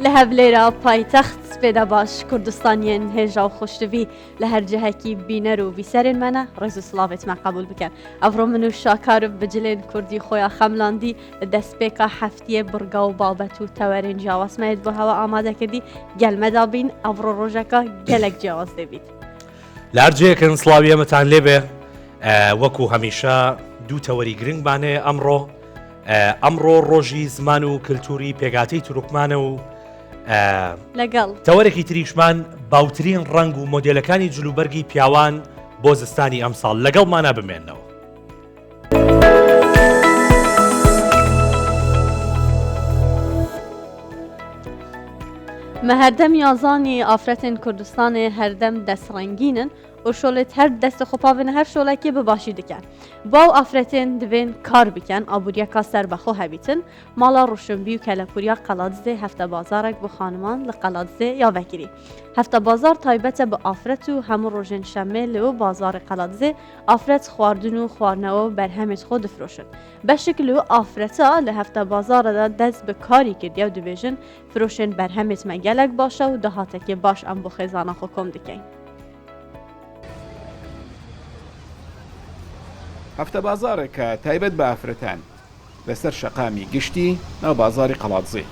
لە هەولێرا پایتەخت سپێدە باش کوردستانیەن هێژا و خۆشتوی لە هەر جهەکی بینەر و بیسەرێن مەنە ڕێز و سڵاوێتمان قبول بکەن ئەڤڕۆ من و شاکار بجلێن کوردی خۆیان خەملاندی لە دەستپێکا هەفتیە بڕگا و بابەت و تەوەرێن جیاوازمایت بۆ هەوا ئامادە کردی گەلمەدا بین ئەڤڕۆ ڕۆژەکە گەلک جیاواز دەبیت. لە هەر جێیەکن سڵاوی ئێمەتان لێبێ وەکو هەمیشە دوو تەوەری گرنگمان هەیە ئەمڕۆ ئەمڕۆ ڕۆژی زمان و کللتوری پێگاتەی تورکمانە و لەگەڵ تەوەرێکی تریشمان باوترین ڕەنگ و مۆدلەکانی جلوبەرگی پیاوان بۆ زستانی ئەمساڵ لەگەڵمانە بمێنەوە. Me herdem yazanî afretên Kurdistanê herdem destڕengîn in û şolêt her destê xwe pavêne her şolekê bi başî dikin. Baw afretên divên kar bikin, aboriyeka serbexwe hebîtin. Mala Roşinbî û Kelepûriya Qeladizê heftebazarek bo xaniman li Qeladizê ya vekirî. Heftebazar taybet e bi afret û hemû rojên şemê li û bazarê Qeladizê afret xwardin û xwarnewe û berhemên xwe difiroşin. Beşik li û afreta li heftebazare de dest bi karî kirdiye û dibêjin firoşên berhemên me gelek baş e û dahatekê baş em bo xêzana xwe kom dikeyn. Heftebazareke taybet bi afretan لەسەر شەقامی گشتی ناو بازاڕی قەڵادزێ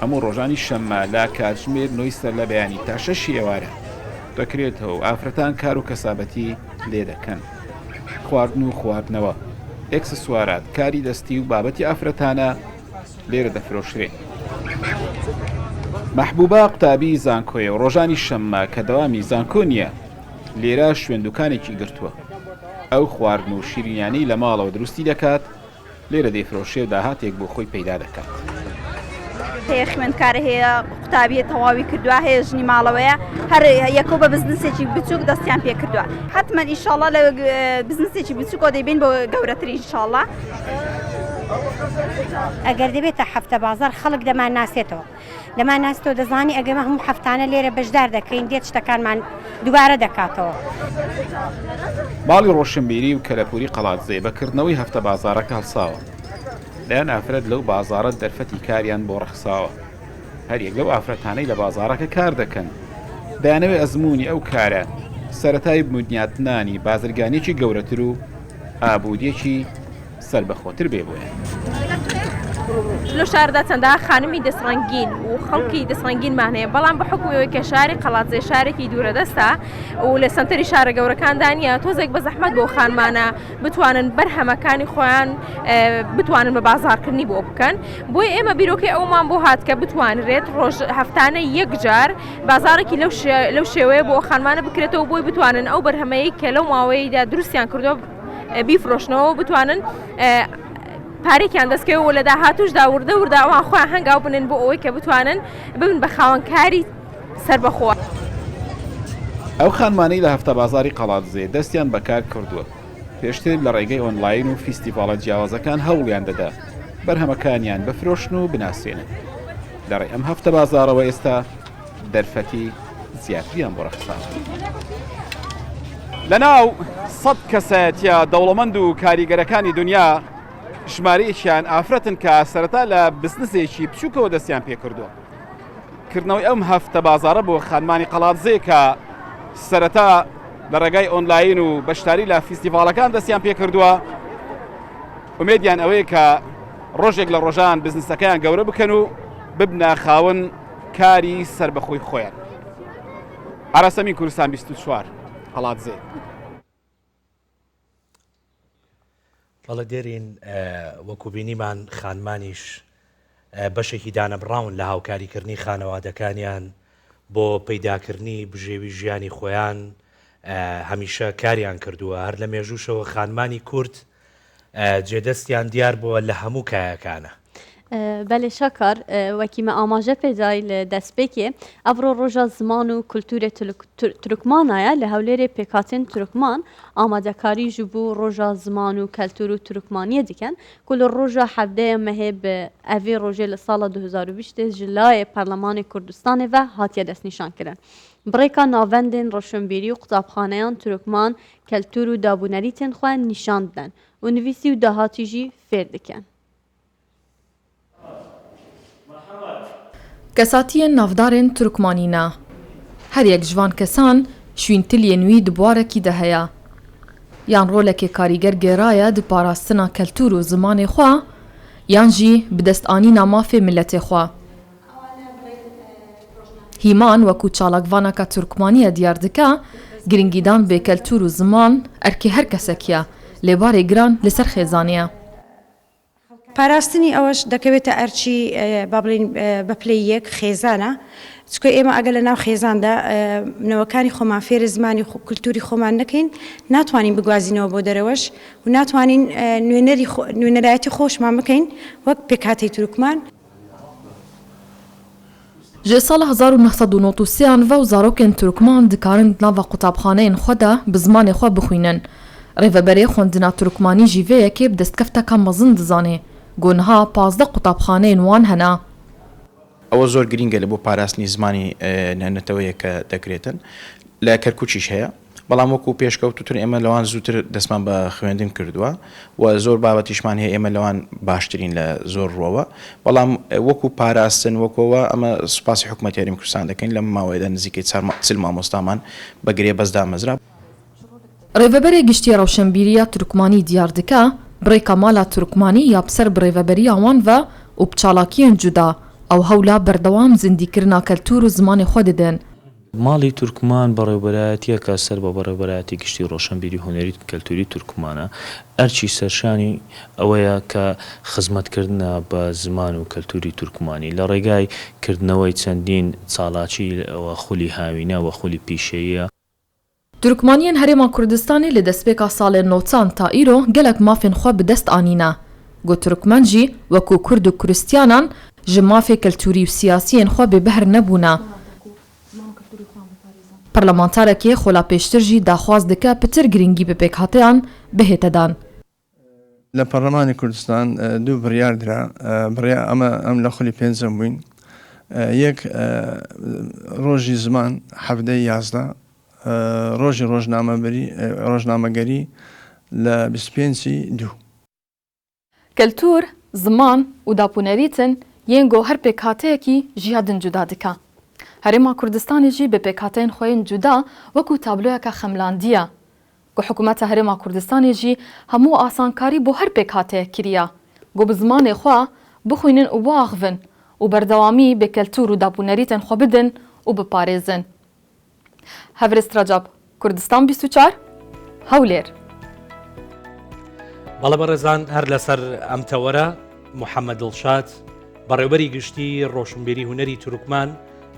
هەموو ڕۆژانی شەممە لە کاتژمێر نۆی سەرلەبەیانی تا شەشی ئێوارە دەکرێتەوە و ئافرەتان کار و کەسابەتی لێ دەکەن. خواردن و خواردنەوە، ئێکسسوارات، کاری دەستی و بابەتی ئافرەتانە لێرە دەفرۆشرێ. مەحبوبە قوتابی زانکۆیە و ڕۆژانی شەممە کە دەوامی زانکۆ نییە لێرە شوێن دوکانێکی گرتووە. ئەو خواردن و شیرینیانەی لە ماڵەوە دروستی دەکات، لێرە دەیفرۆشێ و داهاتێک بۆ خۆی پەیدا دەکات. هەیە خوێندکارە هەیە قوتابیە تەواوی کردووە هەیە ژنی ماڵەوەیە هەر یەکەو بە بزنسێکی بچووک دەستیان پێ کردووە حتمما ئیشاڵا لە بزنسێکی بچووکەوە دەیبین بۆ گەورەتر ئینشاڵا. ئەگەر دەبێتە هەفتە بازاڕ خەڵک دەمانناسێتەوە. دەمانناستەوە دەزانی ئەگەر هەموو هەفتانە لێرە بەشدار دەکەین دێت شتەکانمان دووبارە دەکاتەوە. ماڵی ڕۆشنبیری و کەلەپوری قەڵادزێ بە کردنەوەی هەفتە بازاڕەکە هەڵساوە. دەیان ئافرەت لەو بازاڕە دەرفەتی کاریان بۆ ڕەخساوە. هەریەک لەو ئافرەتانەی لە بازاڕەکە کار دەکەن دەیانەوێت ئەزموونی ئەو کارە سەرەتای بنیاتنانی بازرگانییەکی گەورەتر و ئابوورییەکی سەربەخۆتر بێ بۆیان. لەو شاردا چەندەها خانمی دەستڕەنگین و خەڵکی دەستڕەنگینمان هەیە بەڵام بە حکومی ئەوەی کە شاری قەڵادزێ شارێکی دوورەدەستە و لە سەنتەری شارە گەورەکاندا نییە تۆزێک بە زەحمەت بۆ خانمانە بتوانن بەرهەمەکانی خۆیان بتوانن بە بازارکردنی بۆ بکەن بۆی ئێمە بیرۆکەی ئەومان بۆ هات کە بتوانرێت ڕۆژ هەفتانە یەک جار بازارێکی لەو شێوەیە بۆ خانمانە بکرێتەوە بۆی بتوانن ئەو بەرهەمەی کە لەو ماوەیەدا دروستیان کردووە بیفرۆشنەوە و بتوانن پارێکیان دەستکەوێت و لە داهاتوشدا وردە وردە ئەوان خۆیان هەنگاو بنن بۆ ئەوەی کە بتوانن ببن بە خاوەنکاری سەربەخۆ. ئەو خانمانەی لە هەفتەبازاڕی قەڵادزێ دەستیان بە کار کردووە، پێشتر لە ڕێگەی ئۆنلاین و فیستیڤاڵە جیاوازەکان هەوڵیان دەدا بەرهەمەکانیان بفرۆشن و بناسرێنن، لە ڕێی ئەم هەفتەبازاڕەوە ئێستا دەرفەتی زیاتریان بۆ ڕەخساوە. لەناو سەد کەسایەتیە دەوڵەمەند و کاریگەرەکانی دونیا ژمارەیەکیان ئافرەتن کە سەرەتا لە بزنسێکی بچووکەوە دەستیان پێکردووە. کردنەوەی ئەم هەفتە بازاڕە بۆ خانمانی قەڵادزێ کە سەرەتا لە ڕێگای ئۆنلاین و بەشداری لە فیستیڤاڵەکان دەستیان پێکردووە ئومێدیان ئەوەیە کە ڕۆژێک لە ڕۆژان بزنسەکەیان گەورە بکەن و ببنە خاوەن کاری سەربەخۆی خۆیان. ئاراس ئەمین کوردستان 24 قەڵادزێ. بەڵێ دێرین وەکو بینیمان خانمانیش بەشێکی دانەبڕاون لە هاوکاریکردنی خانەوادەکانیان بۆ پەیداکردنی بژێوی ژیانی خۆیان هەمیشە کاریان کردووە هەر لە مێژووشەوە خانمانی کورد جێدەستیان دیار بووە لە هەموو کایەکانە. بەلێ شاکار، وەکی me ئاماژە پێ دای li destpêkê، evro roja ziman û kultûrê Tirkmana ye. Li Hewlêrê pêkhatên Tirkman amadekarî ji bo roja ziman û keltûr û Tirkmaniyê dikin ku li roja hevdeyê mehê bi evê rojê li sala 2020 ji layê Parlemanê Kurdistanê ve hatiye destnîşankirin. Bi rêka navendên roşinbîrî û qutabxaneyan Tirkman keltûr û dabûnerîtên xwe nîşan didin û nivîsî û dahatî jî fêr dikin. Kesatiyên navdarên Turkmanî ne. Her yek ji van kesan şwîntiliyên wî di bwarekî de heye. Yan rolekê karîger gêraye di parastina keltûr û zimanê xwe yan jî bi destanîna mafê miletê xwe. Hîman wekû çalakvanaka Turkmanî ye diyar dike, girîngîdan bê keltûr û ziman erkê her kesekî ye, lê barê giran li ser xêzanê ye. پاراستنی ئەوەش دەکەوێتە ئەرکی با بڵێین بە پلەی یەک خێزانە، چونکە ئێمە ئەگەر لە ناو خێزاندا نەوەکانی خۆمان فێرە زمانی و کولتوری خۆمان نەکەین ناتوانین بگوازینەوە بۆ دەرەوەش و ناتوانین نوێنەری نوێنەرایەتی خۆشمان بکەین وەک پێکهاتەی تورکمان. Ji sala 1993 an ve û zarokên Turkman dikarin di nava qutabxaneyên xwe de bi zimanê xwe bixwînin. Rêveberê xwendina Turkmanî jî vê yekê bi destkefteka mezin dizanê ku niha 15 qutabxaneyên wan hene. ئەوە زۆر گرینگە لە بۆ پاراستنی زمانی نەتەوەیەک کە دەکرێتن لە کەرکوکیش هەیە. بەڵام وەکو پێشکەوتووتر ئێمە لەوان زووتر دەستمان بە خوێندن کردووە و زۆر بابەتیشمان هەیە ئێمە لەوان باشترین لە زۆر ڕووەوە بەڵام وەکو پاراستن وەکەوە ئەمە سوپاسی حکومەتی هەرێمی کوردستان دەکەین لەم ماوەیەدا نزیکەی 40 مامۆستامان بە گرێبەست دامەزرا. Rêveberê Giştî Rewşenbîriya Turkmanî diyar dike, bi rêka Mala Turkmanî ya bi ser birêveberiya wan ve û bi çalakiyên cuda ew hewla berdewam zindîkirina keltûr û zimanê xwe didin. ماڵی تورکمان بەڕێوبەرایەتییەکە سەر بە بەڕێوبەرایەتی گشتی ڕۆشەنبیری هونەری کەلتوری تورکمانە، ئەرکی سەرشانی ئەوەیە کە خزمەتکردنە بە زمان و کەلتوری تورکمانی لە ڕێگای کردنەوەی چەندین چالاکی و خولی هاوینە و خولی پیشەییە. Turkmaniyên Herêma Kurdistanê li destpêka salên notan ta îro gelek mafên xwe bi dest anîne. Got Turkmen jî wekû Kurd û Krîstiyanan ji mafê keltûrî û siyasiyên xwe bêbehr nebûne. Parlamenterekê xola pêştir jî daxwaz dike pitir girîngî bi pêkhateyan bihête dan. لە پەڕلەمانی کوردستان دوو بڕیار درا، بڕیا ئەمە ئەم لە خولی پێنجەم بووین، یەک ڕۆژی زمان حەڤدەی 11، ڕۆژی ڕۆژنامەگەری لە 25 ی دوو. کەلتوور، زمان û dapûnerîtin yên ku her pêkhateyekî ji ya din cuda dike. Herêma Kurdistanê jî bi pêkhateyên xwe yên cuda wekû tabloyeke xemlandî ye ku Hikûmeta Herêma Kurdistanê jî hemû asankarî bo her pêkhateyek kiriye ku bi zimanê xwe bixwînin û biaxivin û berdewamî bi keltûr û dapûnerîtên xwe bidin û biparêzin. Hevrêz Recep, Kurdistan 24, Hewlêr. بەڵێ بەڕێزان هەر لەسەر ئەم تەوەرە محەممەد دڵشاد بەڕێوبەری گشتی ڕۆشنبیری هونەری تورکمان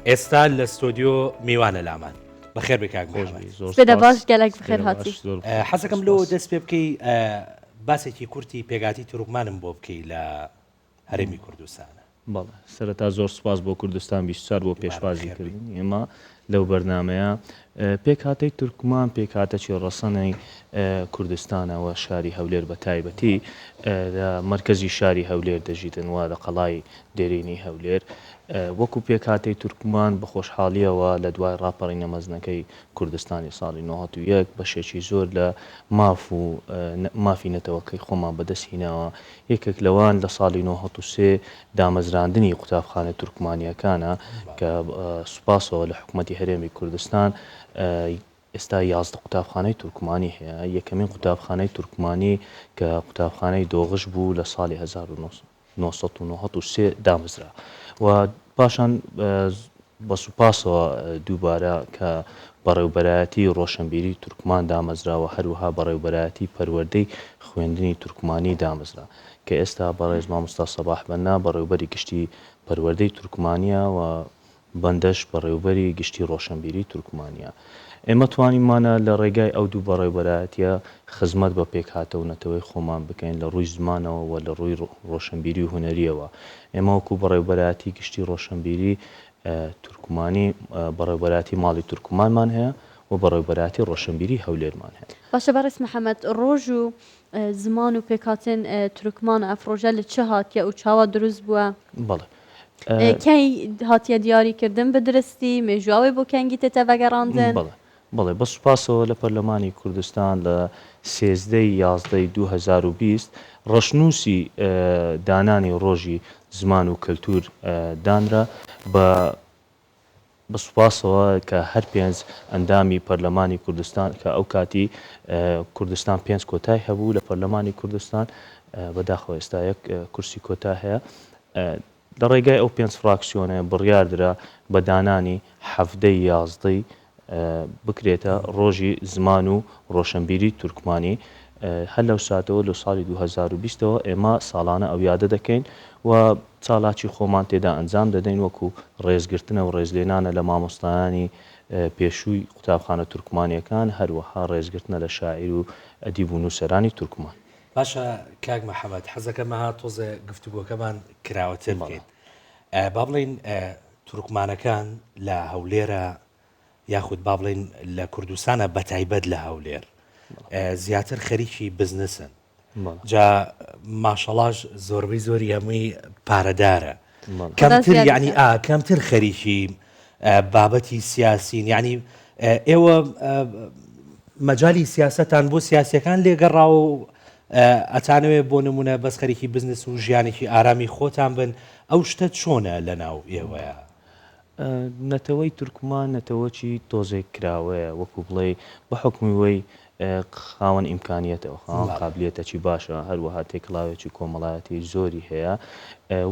ئێستا لە ستۆدیۆ میوانە لامان. بەخێر بێ کاک محەممەد. سپێدە باش گەلەک بەخێر هاتی. حەزەکەم لەوە دەست پێ بکەی باسێکی کورتی پێکهاتی تورکمانم بۆ بکەی لە هەرێمی کوردستان. بەڵێ سەرەتا زۆر سوپاس بۆ کوردستان 24 بۆ پێشوازی کردنی ئێمە لەو بەرنامەیە. پێکهاتەی تورکمان پێکهاتەکی ڕەسەنی کوردستانە و شاری هەولێر بە تایبەتی لە مەرکەزی شاری هەولێر دەژیتن و لە قەڵای دێرینی هەولێر. وەکو پێکهاتەی تورکمان بە خۆشحاڵییەوە لە دوای ڕاپەڕینە مەزنەکەی کوردستانی ساڵی 91 بەشێکی زۆر لە ماف و مافی نەتەوەکەی خۆمان بەدەست هیناوە، یەکێک لەوان لە ساڵی 93 دامەزراندنی قوتابخانە تورکمانییەکانە کە سوپاسەوە لە حکومەتی هەرێمی کوردستان ئێستا 11 قوتابخانەی تورکمانی هەیە، یەکەمین قوتابخانەی تورکمانی کە قوتابخانەی دۆغش بوو لە ساڵی 1993 دامەزرا و پاشان بە سوپاسەوە دووبارە کە بەڕێوبەرایەتی ڕۆشنبیری تورکمان دامەزرا و هەروەها بەڕێوبەرایەتی پەروەردەی خوێندنی تورکمانی دامەزرا کە ئێستا بەڕێز مامۆستا سەباح بەننا بەڕێوبەری گشتی پەروەردەی تورکمانیە و بەندەش بەڕێوبەری گشتی ڕۆشنبیری تورکمانیە. ئێمە توانیمانە لە ڕێگای ئەو دوو بەڕێوبەرایەتیە خزمەت بە پێکهاتە و نەتەوەی خۆمان بکەین لە ڕووی زمانەوە و لە ڕووی ڕۆشنبیری و هونەریەوە. ئێمە وەکو بەڕێوبەرایەتی گشتی ڕۆشنبیری تورکمانی بەڕێوبەرایەتی ماڵی تورکمانمان هەیە و بەڕێوبەرایەتی ڕۆشنبیری هەولێرمان هەیە. باشە بەڕێز محەمەد ڕۆژ و زمان و پێکهاتن تورکمان ئەف ڕۆژە لە چ هاتیە و چاوا دروست بووە؟ بەڵێ. کەی هاتیە دیاری کردن بە درستی؟ مێژوو ئەوێ بۆ کەنگی تێتە ڤەگەڕاندن؟ بەڵێ. بەڵێ بە سوپاسەوە لە پەرلەمانی کوردستان لە 13 ی 11 ی 2020 ڕەشنووسی دانانی ڕۆژی زمان و کەلتوور دانرا بە بە سوپاسەوە کە هەر پێنج ئەندامی پەرلەمانی کوردستان کە ئەو کاتی کوردستان پێنج کۆتای هەبوو لە پەرلەمانی کوردستان بەداخەوە ئێستا یەک کورسی کۆتا هەیە لە ڕێگای ئەو پێنج فراکسیۆنە بڕیاردرا بە دانانی حەڤدەی یازدەی بکرێتە ڕۆژی زمان و ڕۆشنبیری تورکمانی، هەر لەو ساتەوە لە ساڵی 2020 ەوە ئێمە ساڵانە ئەو یادە دەکەین و چالاکی خۆمان تێدا ئەنجام دەدەین وەکو ڕێزگرتنە و ڕێزلێنانە لە مامۆستایانی پێشووی قوتابخانە تورکمانیەکان، هەروەها ڕێزگرتنە لە شاعیر و ئەدیب و نووسەرانی تورکمان. باشە کاک محەمەد حەزەکەم ئەها تۆزێ گفتوگۆکەمان کراوەتر بکەین. با بڵێین تورکمانەکان لە هەولێرە یاخود با بڵێین لە کوردستانە بەتایبەت لە هەولێر زیاتر خەریکی بزنسن جا ماشەڵاش زۆربەی زۆری هەمووی پارەدارە کەمتر یعنی ئا کەمتر خەریکی بابەتی سیاسین یعنی ئێوە مەجای سیاستان بۆ سیاسەکان لێگەڕاوە و ئەتانەوێ بۆ نمونە بەس خەریکی بزنس و ژیانێکی ئارامی خۆتان بن ئەو شتە چۆنە لە ناو ئێوەیە؟ نەتەوەی تورکمان نەتەوەکی تۆزێک کراوەیە وەکو بڵێی بە حوکمی وەی خاوەن ئیمکانیەتە و خاوەن قابلیەتەکی باشە هەروەها تێکڵاوێکی کۆمەڵایەتی زۆری هەیە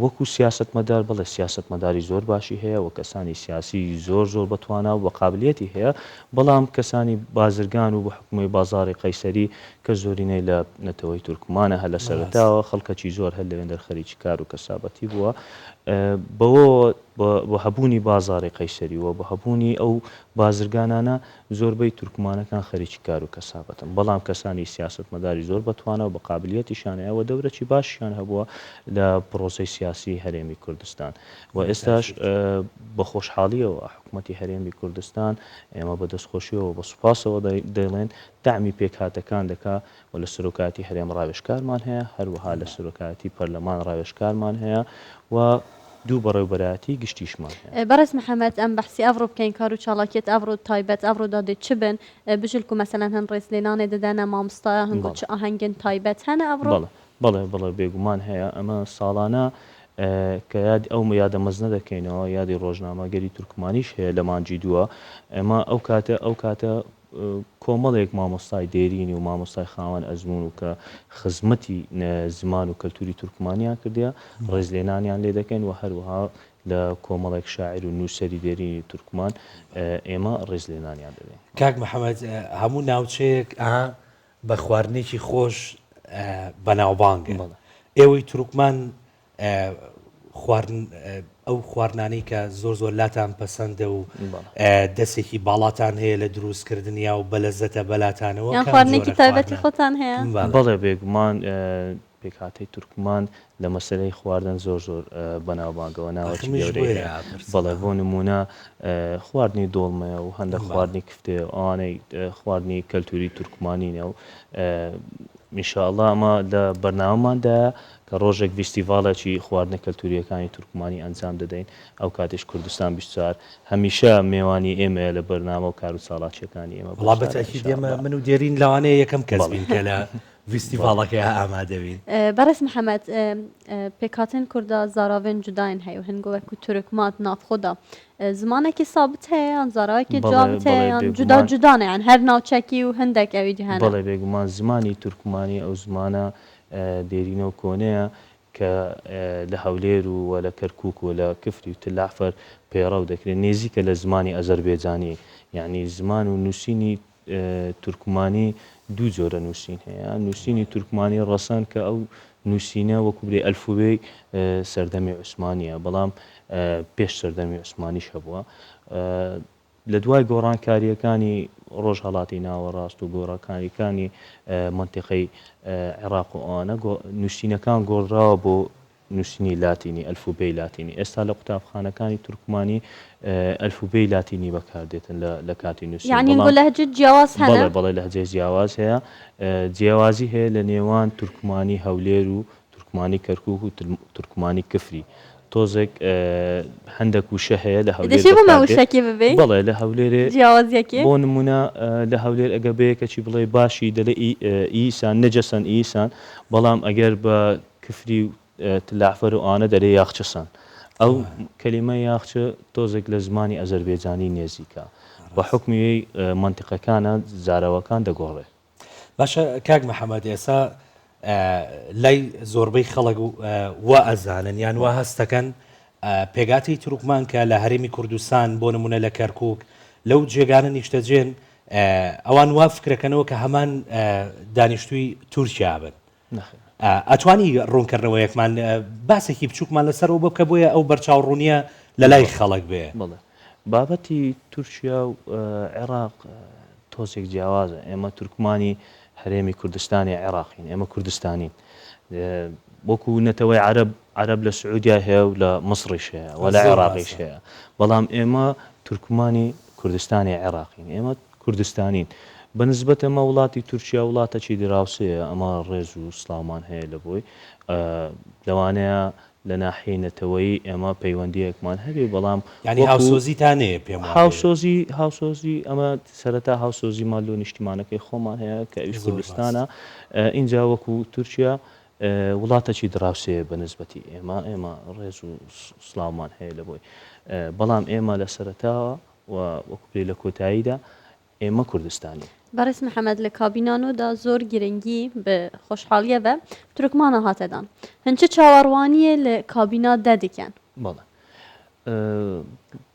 وەکو سیاسەتمەدار بەڵێ سیاسەتمەداری زۆر باشی هەیە و کەسانی سیاسی زۆر زۆر بەتوانا و بە قابلیەتی هەیە بەڵام کەسانی بازرگان و بە حوکمی بازاڕی قەیسەری کە زۆرینەی لە نەتەوەی تورکمانە هەر لە سەرەتاوە خەڵکەکی زۆر هەر لەوێندەر خەریکی کار و کەسابەتی بووە بەوەوە بە هەبوونی بازاڕی قەیسەری و بە هەبوونی ئەو بازرگانانە زۆربەی تورکمانەکان خەریکی کار و کەسابەتن بەڵام کەسانی سیاسەتمەداری زۆر بەتوانا و بە قابلیەتیشیان هەیە و دەورەکی باشیان هەبووە لە پرۆسەی سیاسی هەرێمی کوردستان و ئێستاش بە خۆشحاڵیەوە حکومەتی هەرێمی کوردستان ئێمە بە دەستخۆشیەوە بە سوپاسەوە دەیڵێن دەعمی پێکهاتەکان دەکا و لە سەرۆکایەتی هەرێم ڕاوێژکارمان هەیە، هەروەها لە سەرۆکایەتی پەرلەمان ڕاوێژکارمان هەیە و دوو بەڕێوبەرایەتی گشتیشمان هەیە. بەڕێز محەمەد ئەم بەحسی ئەڤڕۆ بکەین کار و چاڵاکیەت ئەڤڕۆ تایبەت ئەڤڕۆ دا دێ چ بن بژل کو مەسەلەن هەن ڕێزلێنانێ ددەنە مامۆستایا هەنگۆ چ ئاهەنگێن تایبەت هەنە ئەڤڕۆ؟ بەڵێ بەڵێ بەڵێ بێگومان هەیە ئەمە ساڵانە کە یادی ئەو یادە مەزنە دەکەینەوە یادی ڕۆژنامەگەری تورکمانیش هەیە لە مانگی دووە ئێمە ئەو کاتە ئەو کاتە کۆمەڵێک مامۆستای دێرینی و مامۆستای خاوەن ئەزموون و کە خزمەتی زمان و کەلتوری تورکمانیان کردیە ڕێزلێنانیان لێ دەکەین و هەروەها لە کۆمەڵێک شاعیر و نووسەری دێرینی تورکمان ئێمە ڕێزلێنانیان دەدەین. کاک محەمەد هەموو ناوچەیەک ئا بە خواردنێکی خۆش بەناوبانگە ئێوەی تورکمان خواردن ئەو خواردنانەی کە زۆر زۆر لاتان پەسەندە و دەستێکی باڵاتان هەیە لە دروستکردنیا و بەلەزەتە بەلاتانەوە یان خواردنێکی تایبەتی خۆتان هەیە؟ بەڵێ بێگومان پێکهاتەی تورکمان لە مەسەلەی خواردن زۆر زۆر بەناوبانگەوە ناوەکی گەورەی هەیە بەڵێ بۆ نمونە خواردنی دۆڵمەیە و هەندە خواردنی کفتێ ئەوانەی خواردنی کەلتوری تورکمانینە و ئینشاءاللە ئەمە لە بەرنامەماندایە کە ڕۆژێک ڤیستیڤاڵێکی خواردنە کەلتورییەکانی تورکمانی ئەنجام دەدەین، ئەو کاتیش کوردستان 24 هەمیشە مێوانی ئێمەیە لە بەرنامە و کارو چاڵاکییەکانی ئێمە وەڵا بە بەشدارە تەئکید ئێمە ئینشاءاللە. من و دێرین لەوانەیە یەکەم کەس بەڵێ. بین کە لە ڤیستیڤاڵەکەیا ئامادە بین. بەڕێز محەمەد، پێکهاتن کوردا زاراڤێن جوداین هەیە و هەنگۆ وەکو تورکمات ناوخۆدا زمانێکی سابت هەیە یان زاراوەیەکی بەڵێ جابت هەیە بەڵێ یان جودا بێگومان. جودانە یان هەر ناوچەکی و هەندێک ئەوی دی هەنە؟ بەڵێ بێگومان زمانی تورکمانی ئەو زمانە دێرینە و کۆنەیە کە لە هەولێر و و لە کەرکووک و لە کفری و تلەعفەر پەیڕەو دەکرێت، نێزیکە لە زمانی ئەزەربێجانی، یەعنی زمان و نووسینی تورکمانی دوو جۆرە نووسین هەیە، نووسینی تورکمانی ڕەسەن کە ئەو نووسینە وەکوو بلێی ئەلفوبێی سەردەمی عوسمانییە، بەڵام پێش سەردەمی عوسمانیش هەبووە. لە دوای گۆڕانکارییەکانی ڕۆژهەڵاتی ناوەڕاست و گۆڕاکارییەکانی مەنتیقەی عێڕاق و ئەوانە، نووسینەکان گۆڕدراوە بۆ نووسینی لاتینی، ئەلفوبێی لاتینی. ئێستا لە قوتابخانەکانی تورکمانی ئەلفوبێی لاتینی بەکاردێتن لە کاتی نووسین. یانی بۆ لەهجە جیاواز هەنە؟ بەڵێ، بەڵێ لەهجەی جیاواز هەیە. جیاوازی هەیە لە نێوان تورکمانی هەولێر و تورکمانی کەرکوک و تورکمانی کفری تۆزێک هەندەک وشە هەیە لە هەولێر دەشێ بۆمان بەکاردێت. وشەکێ ببەی؟ بەڵێ لە هەولێرێ جیاوازیەکێ؟ بۆ نمونە لە هەولێر ئەگەر بە یەکەکی بڵێی باشی دەلێ ئیسان نەجەسەن ئیسان بەڵام ئەگەر بە کفری و. تلەعفەر و ئانە دەرێ یاخچسەن. ئەو کەلیمە یاخچ تۆزێک لە زمانی ئەزەربێجانی نێزیکە. بە حوکمی مەنتیقەکانە زاراوەکان دەگۆڕێ. باشە کاک محەمەد ئێسا لای زۆربەی خەڵک وا ئەزانن یان وا هەستەکەن پێگاتی تورکمان کە لە هەرێمی کوردستان بۆ نمونە لە کەرکک لەو جێگانە نیشتەجێن ئەوان وا فکرەکەنەوە کە هەمان دانیشتووی تورکیا بن ئەتوانی ڕوونکردنەوەیەکمان باسێکی بچووکمان لەسەرەوە بۆ بکە بۆیە ئەو بەرچاو ڕوونیە لە لای خەڵک بێ. بەڵێ بابەتی تورکیا و عێراق تۆزێک جیاوازە ئێمە تورکمانی هەرێمی کوردستانی عێراقین ئێمە کوردستانین وەکو نەتەوەی عەرەب عەرەب لە سعودیا هەیە و لە مصریش هەیە و لە عێراقیش هەیە بەڵام ئێمە تورکمانی کوردستانی عێراقین ئێمە کوردستانین. بە نسبەت ئەمە وڵاتی تورکیا وڵاتەکی دراوسێیە ئەمە ڕێز و سڵاومان هەیە لە بۆی. لەوانەیە لە ناحیەی نەتەوەیی ئێمە پەیوەندییەکمان هەبێ بەڵام یانی وەکوو هاوسۆزیتان هەیە پێم وابێ. هاوسۆزی هاوسۆزی ئەمە سەرەتا هاوسۆزیمان لۆ نیشتیمانەکەی خۆمان هەیە کە ئەویش زۆر ڕاست. کوردستانە. ئینجا وەکوو تورکیا وڵاتەکی دراوسێیە بە نسبەتی ئێمە ئێمە ڕێز و سڵاومان هەیە لە بۆی. بەڵام ئێمە لە سەرەتاوە و وەکو پێی لە کۆتاییدا ئێمە کوردستانین. بەڕێز محەمەد لە کابینانۆ دا زۆر گرنگی بە خۆشحاڵیە ڤە تورکمانا هاتە دان. هن چ چاوەڕوانیێ لە کابینا دە دکەن؟ بەڵێ.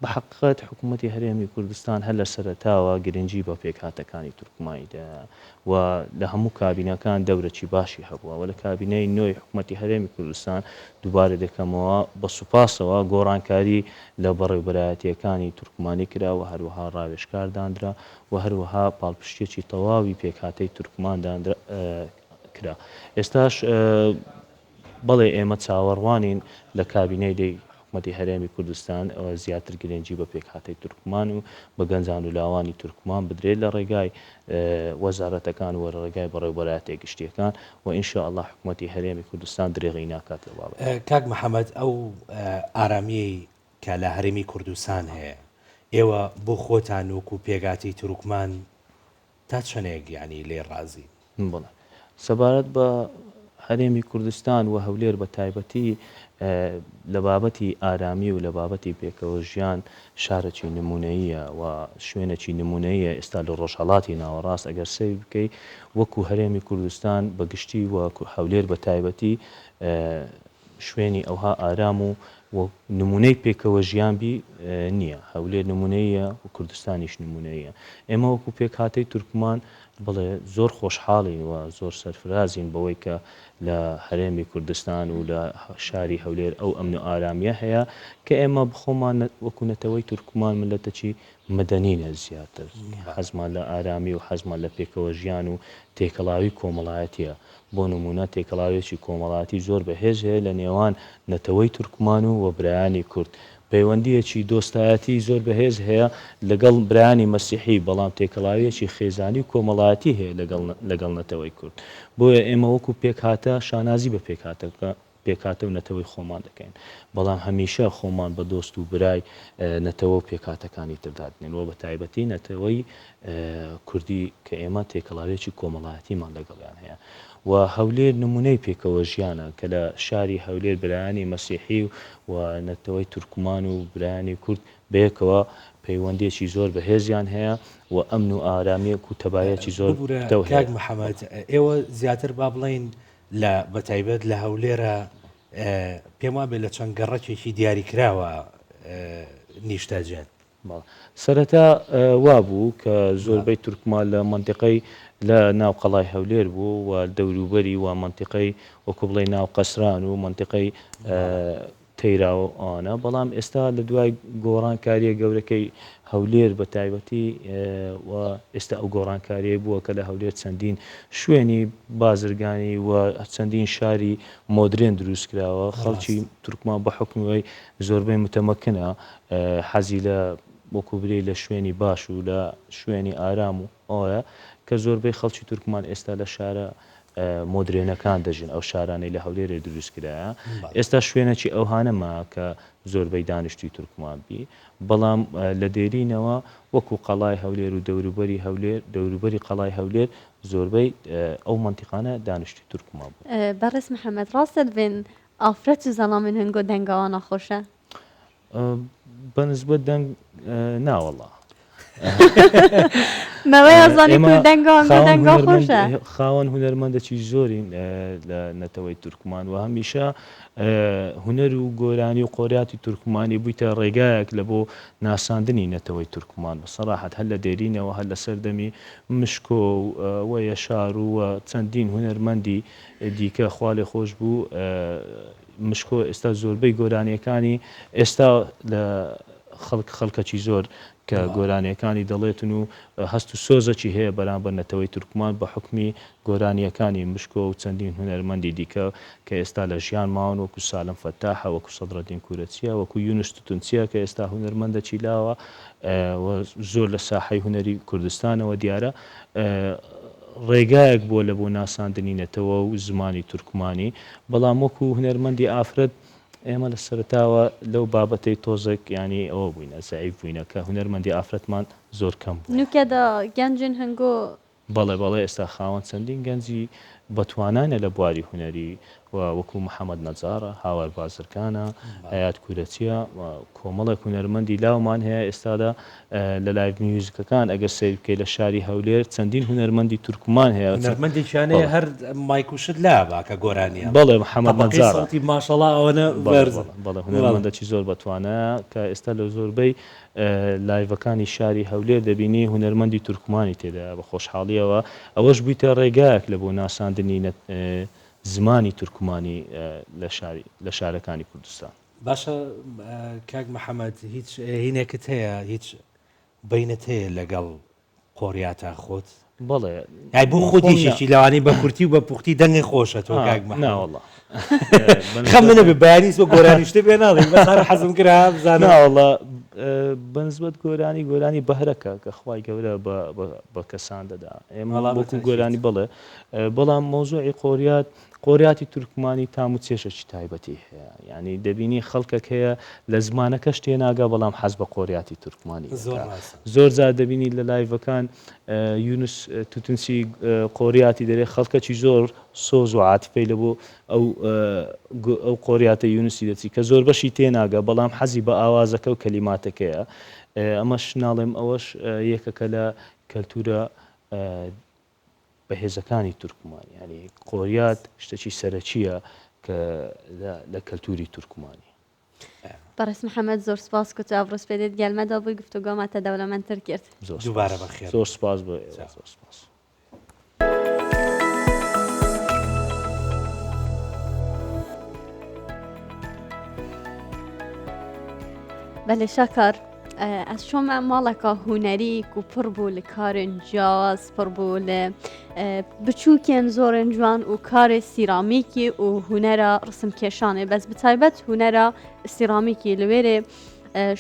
بە حەقیقەت حکوومەتی هەرێمی کوردستان هەر لە سەرەتاوە گرنگی بە پێکهاتەکانی تورکمانی دایە و لە هەموو کابینەکان دەورەکی باشی هەبووە و لە کابینەی نۆی حکوومەتی هەرێمی کوردستان دووبارە دەکەمەوە بە سوپاسەوە گۆڕانکاری لە بەڕێوبەرایەتییەکانی تورکمانی کرا و هەروەها ڕاوێژکار داندرا و هەروەها پاڵپشتییەکی تەواوی پێکهاتەی تورکمان داندرا کرا. ئێستاش بەڵێ ئێمە چاوەڕوانین لە کابینەی دەی حکومەتی هەرێمی کوردستان زیاتر گرنگی بە پێکهاتەی تورکمان و بە گەنجان و لاوانی تورکمان بدرێت لە ڕێگای وەزارەتەکان و لە ڕێگای بەڕێوبەرایەتیە گشتیەکان و ان شاء اللە حکومەتی هەرێمی کوردستان درێغی ناکات لە بابەتە. کاک محەمەد ئەو ئارامیەی کە لە هەرێمی کوردستان هەیە ئێوە بۆ خۆتان وەکو پێکهاتەی تورکمان تا چەنێک یانی لێی ڕازین؟ بەڵێ. سەبارەت بە هەرێمی کوردستان و هەولێر بە تایبەتی لە بابەتی ئارامی و لە بابەتی پێکەوە ژیان شارەکی نمونەییە و شوێنەکی نمونەییە ئێستا لە ڕۆژهەڵاتی ناوەڕاست ئەگەر سەیر بکەی وەکو هەرێمی کوردستان بە گشتی و هەولێر بە تایبەتی شوێنی ئەوها ئارام و و نمونەی پێکەوە ژیان بی نییە. هەولێر نمونەییە و کوردستانیش نمونەییە. ئێمە وەکو پێکهاتەی تورکمان بەڵێ زۆر خۆشحاڵین و زۆر سەرفرازین بەوەی کە لە هەرێمی کوردستان و لە شاری هەولێر ئەو ئەمن و ئارامییە هەیە کە ئێمە بخۆمان وەکو نەتەوەی تورکمان میللەتەکی مەدەنینە زیاتر حەزمان لە ئارامی و حەزمان لە پێکەوە ژیان و تێکەڵاوی کۆمەڵایەتیە بۆ نموونە تێکەڵاویەکی کۆمەڵاتی زۆر بەهێز هەیە لە نێوان نەتەوەی تورکمان و و برایانی کورد. پەیوەندییەکی دۆستایەتی زۆر بەهێز هەیە لەگەڵ برایانی مەسیحی، بەڵام تێکەڵاویەکی خێزانی و کۆمەڵایەتی هەیە لەگەڵ لەگەڵ نەتەوەی کورد. بۆیە ئێمە وەکو پێکهاتە شانازی بە پێکهاتەکە پێکهاتە و نەتەوەی خۆمان دەکەین، بەڵام هەمیشە خۆمان بە دۆست و برای نەتەوە و پێکهاتەکانی تر دادنێین و بە تایبەتی نەتەوەی کوردی کە ئێمە تێکەڵاویەکی کۆمەڵایەتیمان لەگەڵیان هەیە و هەولێر نمونەی پێکەوە ژیانە کە لە شاری هەولێر برایانی مەسیحی و نەتەوەی تورکمان و برایانی کورد بەیەکەوە پەیوەندیەکی زۆر بەهێزیان هەیە و ئەمن و ئارامیەک و تەبایەکی زۆر ببورە پتەو هەیە. کاک محەمەد ئێوە زیاتر با بڵێین لە بەتایبەت لە هەولێرە پێم وابێ لە چەند گەڕەکێکی دیاریکراوە نیشتەجێن. بەڵێ سەرەتا وابوو کە زۆربەی تورکمان لە مەنتیقەی لە ناو قەڵای هەولێر بوو و دەوروبەری و مەنتیقەی وەکو بڵێی ناو قەسران و مەنتیقەی تەیرا و ئەوانە بەڵام ئێستا لە دوای گۆڕانکاریە گەورەکەی هەولێر بە تایبەتی و ئێستا ئەو گۆڕانکاریە بووە کە لە هەولێر چەندین شوێنی بازرگانی و چەندین شاری مۆدرێن دروست کراوە خەڵکی تورکمان بە حکومی زۆربەی متەمەکنە حەزی لە وەکو برێی لە شوێنی باش و لە شوێنی ئارام و ئەوەیە کە زۆربەی خەڵکی تورکمان ئێستا لە شارە مۆدرێنەکان دەژین ئەو شارانەی لە هەولێرێ دروست کرایە ئێستا شوێنەکی ئەوها نەما کە زۆربەی دانیشتوی تورکمان بی بەڵام لە دێرینەوە وەکو قەڵای هەولێر و دەوروبەری هەولێر دەوروبەری قەڵای هەولێر زۆربەی ئەو مەنتیقانە دانیشتوی تورکمان بوون. بەڕێز محەمەد ڕاستە دبێن. ئافرەت و زەڵامن هنگۆ دەنگاوە ناخۆشە؟ بە نسبەت دەنگ نا وەڵا. مەوەیە زانی کو دەنگا هنگۆ دەنگا خۆشە. خاوەن هونەرمەندەکی زۆرین لە نەتەوەی تورکمان و هەمیشە هونەر و گۆرانی و قۆریاتی تورکمانی بوویتە ڕێگایەک لە بۆ ناساندنی نەتەوەی تورکمان بە سەراحەت هەر لە دێرینەوە هەر لە سەردەمی مشکۆ و یەشار و چەندین هونەرمەندی دیکە خوالێخۆشبوو مشکۆ ئێستا زۆربەی گۆرانیەکانی ئێستا لە خەڵک خەڵکەکی زۆر کە گۆرانیەکانی دەڵێتن و هەست و سۆزەکی هەیە بەرامبەر نەتەوەی تورکمان بە حوکمی گۆرانیەکانی مشکۆ و چەندین هونەرمەندی دیکە کە ئێستا لە ژیان ماون وەکو سالم فەتاحە وەکو سەدرەدین کورەچیە وەکو یونس توتونچیە کە ئێستا هونەرمەندەکی لاوە و زۆر لە ساحەی هونەری کوردستانەوە دیارە ڕێگایەک بووە لە بۆ ناساندنی نەتەوە و زمانی تورکمانی، بەڵام وەکو هونەرمەندی ئافرەت ئێمە لە سەرەتاوە لەو بابەتەی تۆزێک یانی ئەوە بووینە زەعیف بووینە کە هونەرمەندی ئافرەتمان زۆر کەم بووە. نوکەدا گەنجن هەنگۆ. بەڵێ بەڵێ ئێستا خاوەن چەندین گەنجی بەتواناینە لە بواری هونەری و وەکو محەمەد نەجاڕە، هاوار بازرگانە، ئەیاد کورەچیە و کۆمەڵێک هونەرمەندی لاومان هەیە ئێستادا لە لایڤ میوزیکەکان ئەگەر سەیر بکەی لە شاری هەولێر چەندین هونەرمەندی تورکمان هەیە هونەرمەندێکیان هەیە هەر مایک و شت لابا کە گۆرانیە بەڵێ محەمەد طبقەی نەجاڕە سەوتی ماشەڵا ئەوەنە بەرزە بەڵێ هونەرمەندەکی زۆر بەتوانایە کە ئێستا لە زۆربەی لایڤەکانی شاری هەولێر دەبینی هونەرمەندی تورکمانی تێدایە بە خۆشحاڵیەوە ئەوەش بوویتە ڕێگایەک لە بۆ ناساندنی زمانی تورکمانی لە شاری لە شارەکانی کوردستان. باشە کاک محەمەد هیچ هینێکت هەیە هیچ بینت هەیە لەگەڵ قۆریاتا خۆت؟ بەڵێ ئای بۆ خۆت یەکێکی لەوانەی بە کورتی و بە پوختی دەنگی خۆشە تۆ کاک محەمەد. نا وەڵا. خەم نەبێ بەیانی بۆ گۆرانی شتێ پێ ناڵێم بەس هەر حەزم کرا بزانم. نا وەڵا بەنسبەت گۆرانی گۆرانی بەهرەکە کە خوای گەورە بە بە کەسان دەدا ئێمە وەکو گۆرانی بەڵێ بەڵام مەوزوعی قۆریات قۆریاتی تورکمانی تام و چێژێکی تایبەتی هەیە یانی دەبینی خەڵکەک هەیە لە زمانەکەش تێناگا بەڵام حەز بە قۆریاتی تورکمانی دەکا زۆر جار دەبینی لە لایڤەکان یونس توتنچی قۆریاتی دەرێ خەڵکەکی زۆر سۆز و عاتفەی لە بۆ ئەو ئەو قۆریاتە یونسی دەچی کە زۆر بەشی تێناگە بەڵام حەزی بە ئاوازەکە و کەلیماتەکەیە ئەمەش ناڵێم ئەوەش یەکەکە لە کەلتورە بەهێزەکانی تورکمان یانی قۆریات شتەکی سەرەکییە کە لە کەلتوری تورکمانی. بەڕێز محەمەد زۆر سپاس کو تو ئەڤ ڕۆز پێدێت گەل مەدا بووی گفتوگۆما تە دەولەمەندتر کرد. زۆر دووبارە سپاس. بەخێر زۆر سپاس بۆ ئێوە. زۆر سپاس. بەلێ شاکار ئەز چۆمە ماڵەکە هوەری و پڕ بوو لە کارێن جیاواز پڕ بوو لە بچووکێن زۆرێن جوان و کارێ سیرامیکی و هوەرە ڕسم کێشانێ بەس بتایبەت هوەرە سیرامیکی لەوێرێ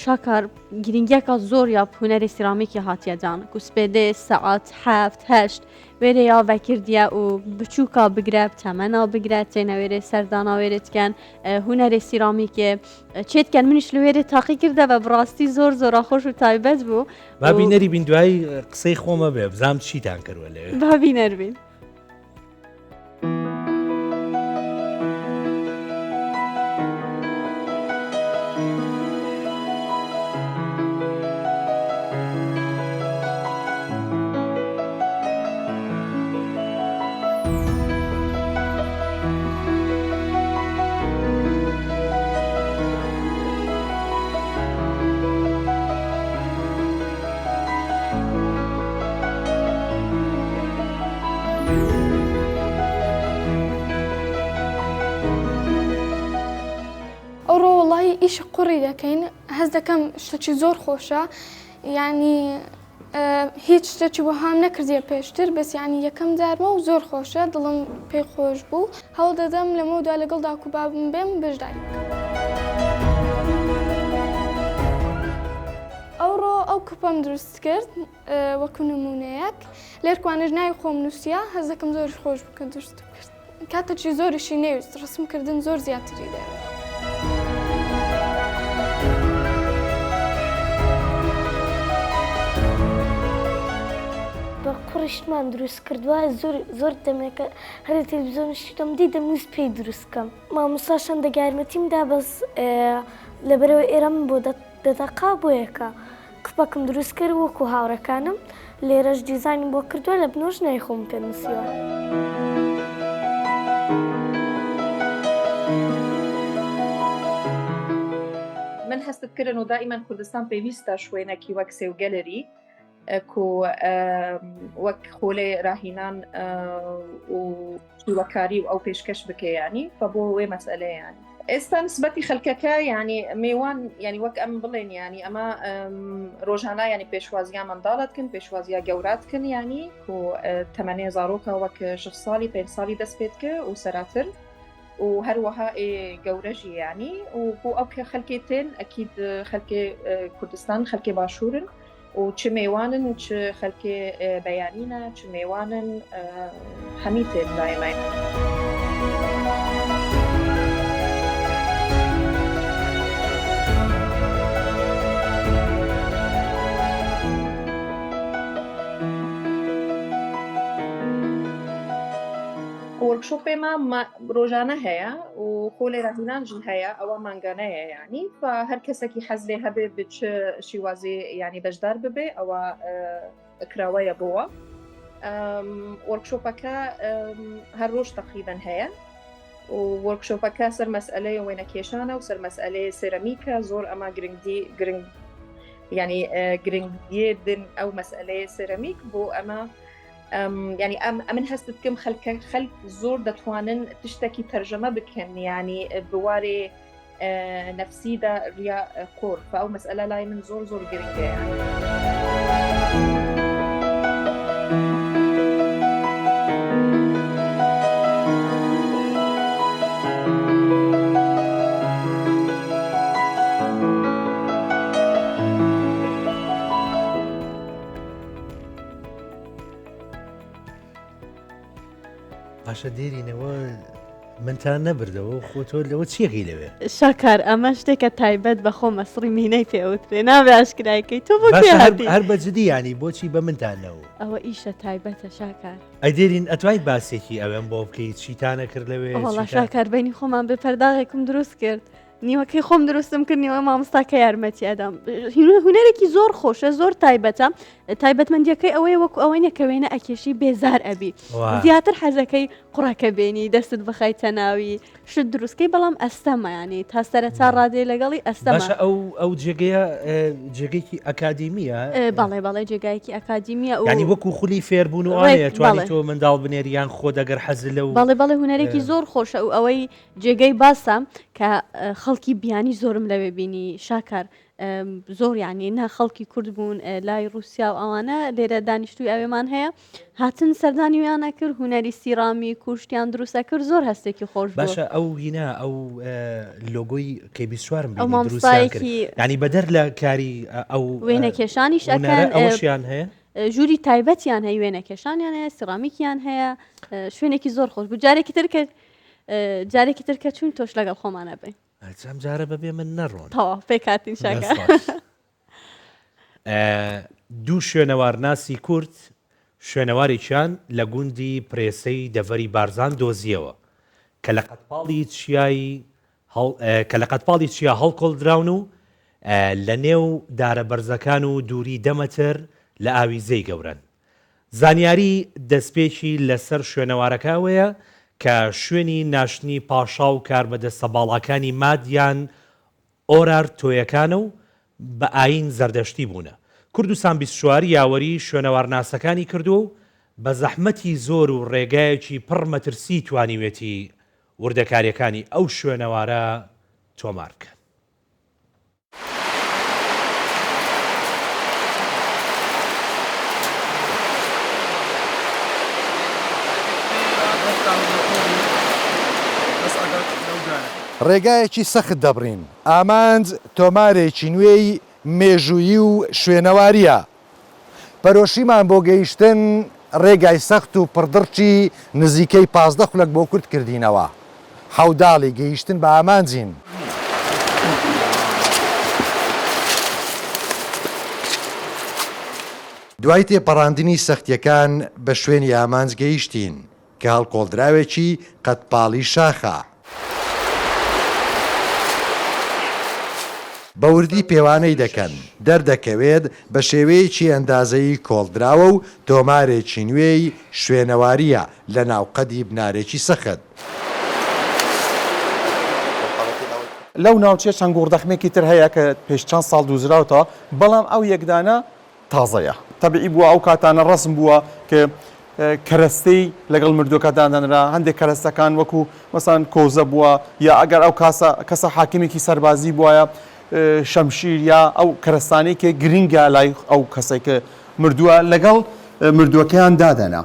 شاکار گرنگیەکە زۆر یا هوەری سیرامیکی هاتیەدان کوسپێدێ سەعات هەفت هەشت وێرێ یا ڤەکردیە و بچووکا بگرە تەمەنا بگرە تێنە وێرێ سەردانا وێرێ تکەن هوەرێ سیرامیکێ چێتکەن منیش لە وێرێ تاقی کردەوە بڕاستی زۆر زۆرا خۆش و تایبەت بوو با بینەری بین دوایی قسەی خۆمە بێ بزانام چیتان کردوە لەوێ با بینەر بین. ئەوڕۆ وەڵاهی ئیشی قوڕی دەکەین هەست دەکەم شتەکی زۆر خۆشە یعنی هیچ شتێکی وەهام نەکردیە پێشتر بەس یعنی یەکەم جارمە و زۆر خۆشە دڵم پێی خۆش بوو هەوڵ دەدەم لەمەودا لەگەڵ داک و بابم بێم بەشداری بکەم. ئەوڕۆ ئەو کوپەم دروست کرد وەکو نمونەیەک لێرکوانش ناوی خۆم نووسە هەست دەکەم زۆریش خۆش بوو کە دروستم کرد. کاتێکی زۆریشی نەویست ڕسم کردن زۆر زیاتری دەوێت. بە قوڕ. قوڕی شتمان دروست کردوە زۆر زۆر دەمێکە هەر لە تەلەفزیۆن شتم دی دەمویست پێی دروست کەم مامۆستاش هەندێک یارمەتیم دا بەس لەبەرئەوەی ئێرە من بۆ دەتەقا بۆیەکە کپەکم دروست کرد وەکو هاوڕێکانم لێرەش دیزاینم بۆ کردووە لە بنۆش ناوی خۆم پێ نووسیوە. من هەستت کردن و دائیمەن کوردستان پێویستە شوێنێکی وەک سێو گەلەری کو وەک خۆلێ راهینان و شیوەکاری و ئەو پێشکەش بکەیانی فە بۆ وێ مەسئلەیان ئێستا نسبەتی خەلکەکە ینی میوان ینی وەک ئەم بڵێن ینی ئەمە ڕۆژانە ینی پێشوازیا منداڵتکن پێشوازیا گەوراتکن ینی و تەمەنێ زارۆکە وەک 6 ساڵی پێ ساڵی دەست پێتکە و سەراتر و هەروەها گەورەژی ینی و بۆ ئەو کە خەلکێ تێن ئەکید خەلکێ کوردستان خەلکێ باشوورن و چ مێوانن چ خەلکێ بەیانینە چ مێوانن هەمی تێن دایمای. وۆرکشۆپێ ما ڕۆژانە هەیە و خۆ لێ ڕاهینان ژی هەیە ئەوە مانگانەیە ینی هەر کەسێکی حەز لێ هەبێ بچ شیوازی ینی بەشدار ببێ ئەوە کراوەیە بۆوە وەرکشۆپەکە هەر ڕۆژ تقریبن هەیە وەرکشۆپەکە سەر مەسئلەی وێنە کێشانە و سەر مەسئلەی سێرەمیکە زۆر ئەمە گرنگی گرنگ ینی گرنگیە دن ئەو مەسئلەیە سێرەمیک بۆ ئەمە ینی ئەم ئەمن هەست بکەم خەلکە خەلک زۆر دەتوانن تشتێکی تەرجەمە بکەن ینی بوارێ نەفسیدا ریا قۆر ئەو مەسئلە لای من زۆر زۆر گرنگە باشە دێرینەوە منتان نەبردەوە خۆ تۆ لەوە چیەکەی لەوێ شاکار ئەمە شتێکە تایبەت بە خۆمە سڕی مینەی پێوترێ نابێ ئاشکرایکەی تۆ بۆ کوێ هاتی؟ هەر بە جدی ینی بۆچی بە منتان نەوە ئەوە ئیشە تایبەتە شاکار ئەی دێرین ئەتوای باسێکی ئەوێم بۆ بکەی چیتانە کرد لەوێ وەڵا شاکار بینی خۆمان بێ پەرداغێکم دروست کرد نیوەکەی خۆم دروستم کرد نیوە مامۆستاکە یارمەتی ئەدام هونەرێکی زۆر خۆشە زۆر تایبەتە تایبەتمەندیەکەی ئەوەیە وەکو ئەوەی نیە کە وێنە ئەکێشی بێزار ئەبی زیاتر حەزەکەی قوڕەکە بێنی دەستت بخەیتە ناوی شت دروستکەی بەڵام ئەستەمە ینی تا سەرەتا ڕادێ لەگەڵی ئەستەمە باشە ئەو ئەو جێگەیە جێگەیەکی ئەکادیمیە بەڵێ بەڵێ جێگایەکی ئەکادیمیە و ینی وەکو خولی فێربوون و ئەوانەیە توانی تۆ منداڵ بنێری یان خۆت ئەگەر حەزت لەو بەڵێ بەڵێ هونەرێکی زۆر خۆشە و ئەوەی جێگەی باسە کە خەڵکی بیانی زۆرم لەوێ بینی شاکار زۆر یانی نا خەڵکی کورد بوون لای رووسیا و ئەوانە لێرە دانیشتوی ئەوێمان هەیە هاتن سەردانی ویانە کرد هوەری سیرامی کوشتیان دروستە کرد زۆر هەستێکی خۆش باشە ئەو هینا ئەو لۆگۆی کەی 24م دروستیان کرد ینی بەدەر لە کاری ئەو وێنەکێشانیش ئەکەن ئەوەشیان هەیە ژووری تایبەتیان هەیە وێنەکێشانیان هەیە سیرامیکیان هەیە شوێنێکی زۆر خۆش بوو جارێکی تر کە جارێکی تر کە چوون تۆش لەگەڵ خۆمانە بین ئەم جارە بەبێ من نەڕۆن تەواو پێکهاتین شاکە. دوو شوێنەوارناسی کورد شوێنەوارێکیان لە گوندی پرێسەی دەڤەری بارزان دۆزییەوە کە لە قەدپاڵی چیای کە لە قەدپاڵی چیا هەڵکۆڵدراون و لە نێو دارە بەرزەکان و دووری دە مەتر لە ئاوی زێی گەورەن. زانیاری دەستپێکی لەسەر شوێنەوارەکە ئەوەیە کە شوێنی ناشتنی پاشا و کاربەدەستە باڵاکانی ماد یان ئۆرارتۆیەکانە و بە ئایین زەردەشتی بوونە. کوردستان 24 یاوەری شوێنەوارناسەکانی کردووە و بە زەحمەتی زۆر و ڕێگایەکی پڕ مەترسی توانیوێتی وردەکارییەکانی ئەو شوێنەوارە تۆمار بکەن. ڕێگایەکی سەخت دەبڕین، ئامانج تۆمارێکی نوێی مێژوویی و شوێنەوارییە. پەرۆشیمان بۆ گەیشتن ڕێگای سەخت و پڕدڕکی نزیکەی 15 خولەک بۆ کورت کردینەوە. حەوداڵی گەیشتن بە ئامانجین. دوای تێپەڕاندنی سەختییەکان بە شوێنی ئامانج گەیشتین کە هەڵکۆڵدراوێکی قەدپاڵی شاخە. بە وردی پێوانەی دەکەن، دەردەکەوێت بە شێوەیەکی ئەندازەیی کۆڵدراوە و تۆمارێکی نوێی شوێنەوارییە لە ناو قەدی بنارێکی سەخت. لەو ناوچەیە چەند گۆڕدەخمێکی تر هەیە کە پێش چەند ساڵ دوزراوتەوە، بەڵام ئەو یەکدانە تازەیە. تەبعی بووە ئەو کاتانە ڕەسم بووە کە کەرەستەی لەگەڵ مردووەکە دادەنرا، هەندێک کەرەستەکان وەکو مەسەلەن کۆزە بووە یا ئەگەر ئەو کاسە کەسە حاکمێکی سەربازی بوایە شەمشیر یا ئەو کەرەستانەی کە گرنگە لای ئەو کەسەی کە مردووە لەگەڵ مردووەکەیان دادەنا.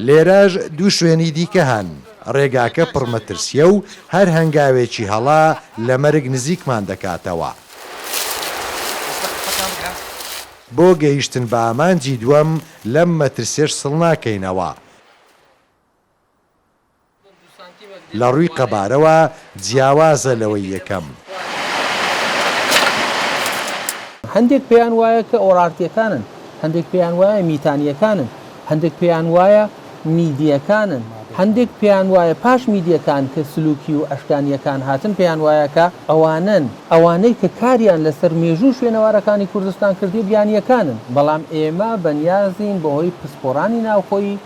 لێرەش دوو شوێنی دیکە هەن، ڕێگاکە پڕ مەترسییە و هەر هەنگاوێکی هەڵە لە مەرگ نزیکمان دەکاتەوە. بۆ گەیشتن بە ئامانجی دووەم لەم مەترسیەش سڵ ناکەینەوە. لە ڕووی قەبارەوە جیاوازە لەوەی یەکەم. هەندێک پێیان وایە کە ئۆرارتیەکانن، هەندێک پێیان وایە میتانیەکانن، هەندێک پێیان وایە میدیەکانن، هەندێک پێیان وایە پاش میدیەکان کە سلوکی و ئەشکانیەکان هاتن پێیان وایە کە ئەوانەن، ئەوانەی کە کاریان لەسەر مێژوو و شوێنەوارەکانی کوردستان کردیە بیانیەکانن، بەڵام ئێمە بەنیازین بەهۆی پسپۆرانی ناوخۆیی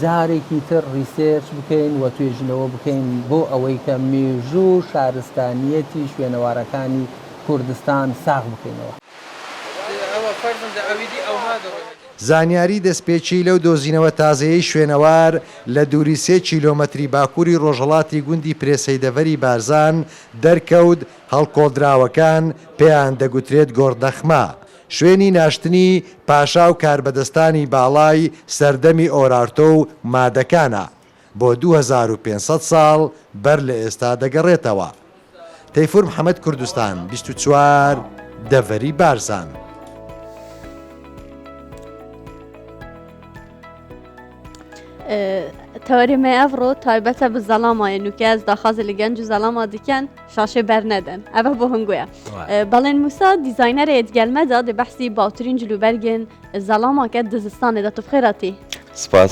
جارێکی تر research بکەین و توێژینەوە بکەین بۆ ئەوەی کە مێژوو و شارستانیەتی شوێنەوارەکانی کوردستان ساغ بکەینەوە. زانیاری دەستپێکی لەو دۆزینەوە تازەیەی شوێنەوار لە دووری سێ کیلۆمەتری باکووری ڕۆژهەڵاتی گوندی پرێسەی دەڤەری بارزان دەرکەوت، هەڵکۆڵدراوەکان پێیان دەگوترێت گۆڕدەخمە، شوێنی ناشتنی پاشا و کاربەدەستانی باڵای سەردەمی ئۆرارتۆ و مادەکانە، بۆ 2500 ساڵ بەر لە ئێستا دەگەڕێتەوە. تەیفور محەمەد کوردستان 24 دەڤەری بارزان. تەوەری me ئەڤڕۆ تایبەتە bi zelamayê nûke ez daxwazê li genc û zelama dikin şaşê bernedin ev bo hingoye Belên Musa dîzaynerê digel me da dê behsî bawtirîn cilûbergên zelama ke di zistanê de tu bi xêr hatî. Spas.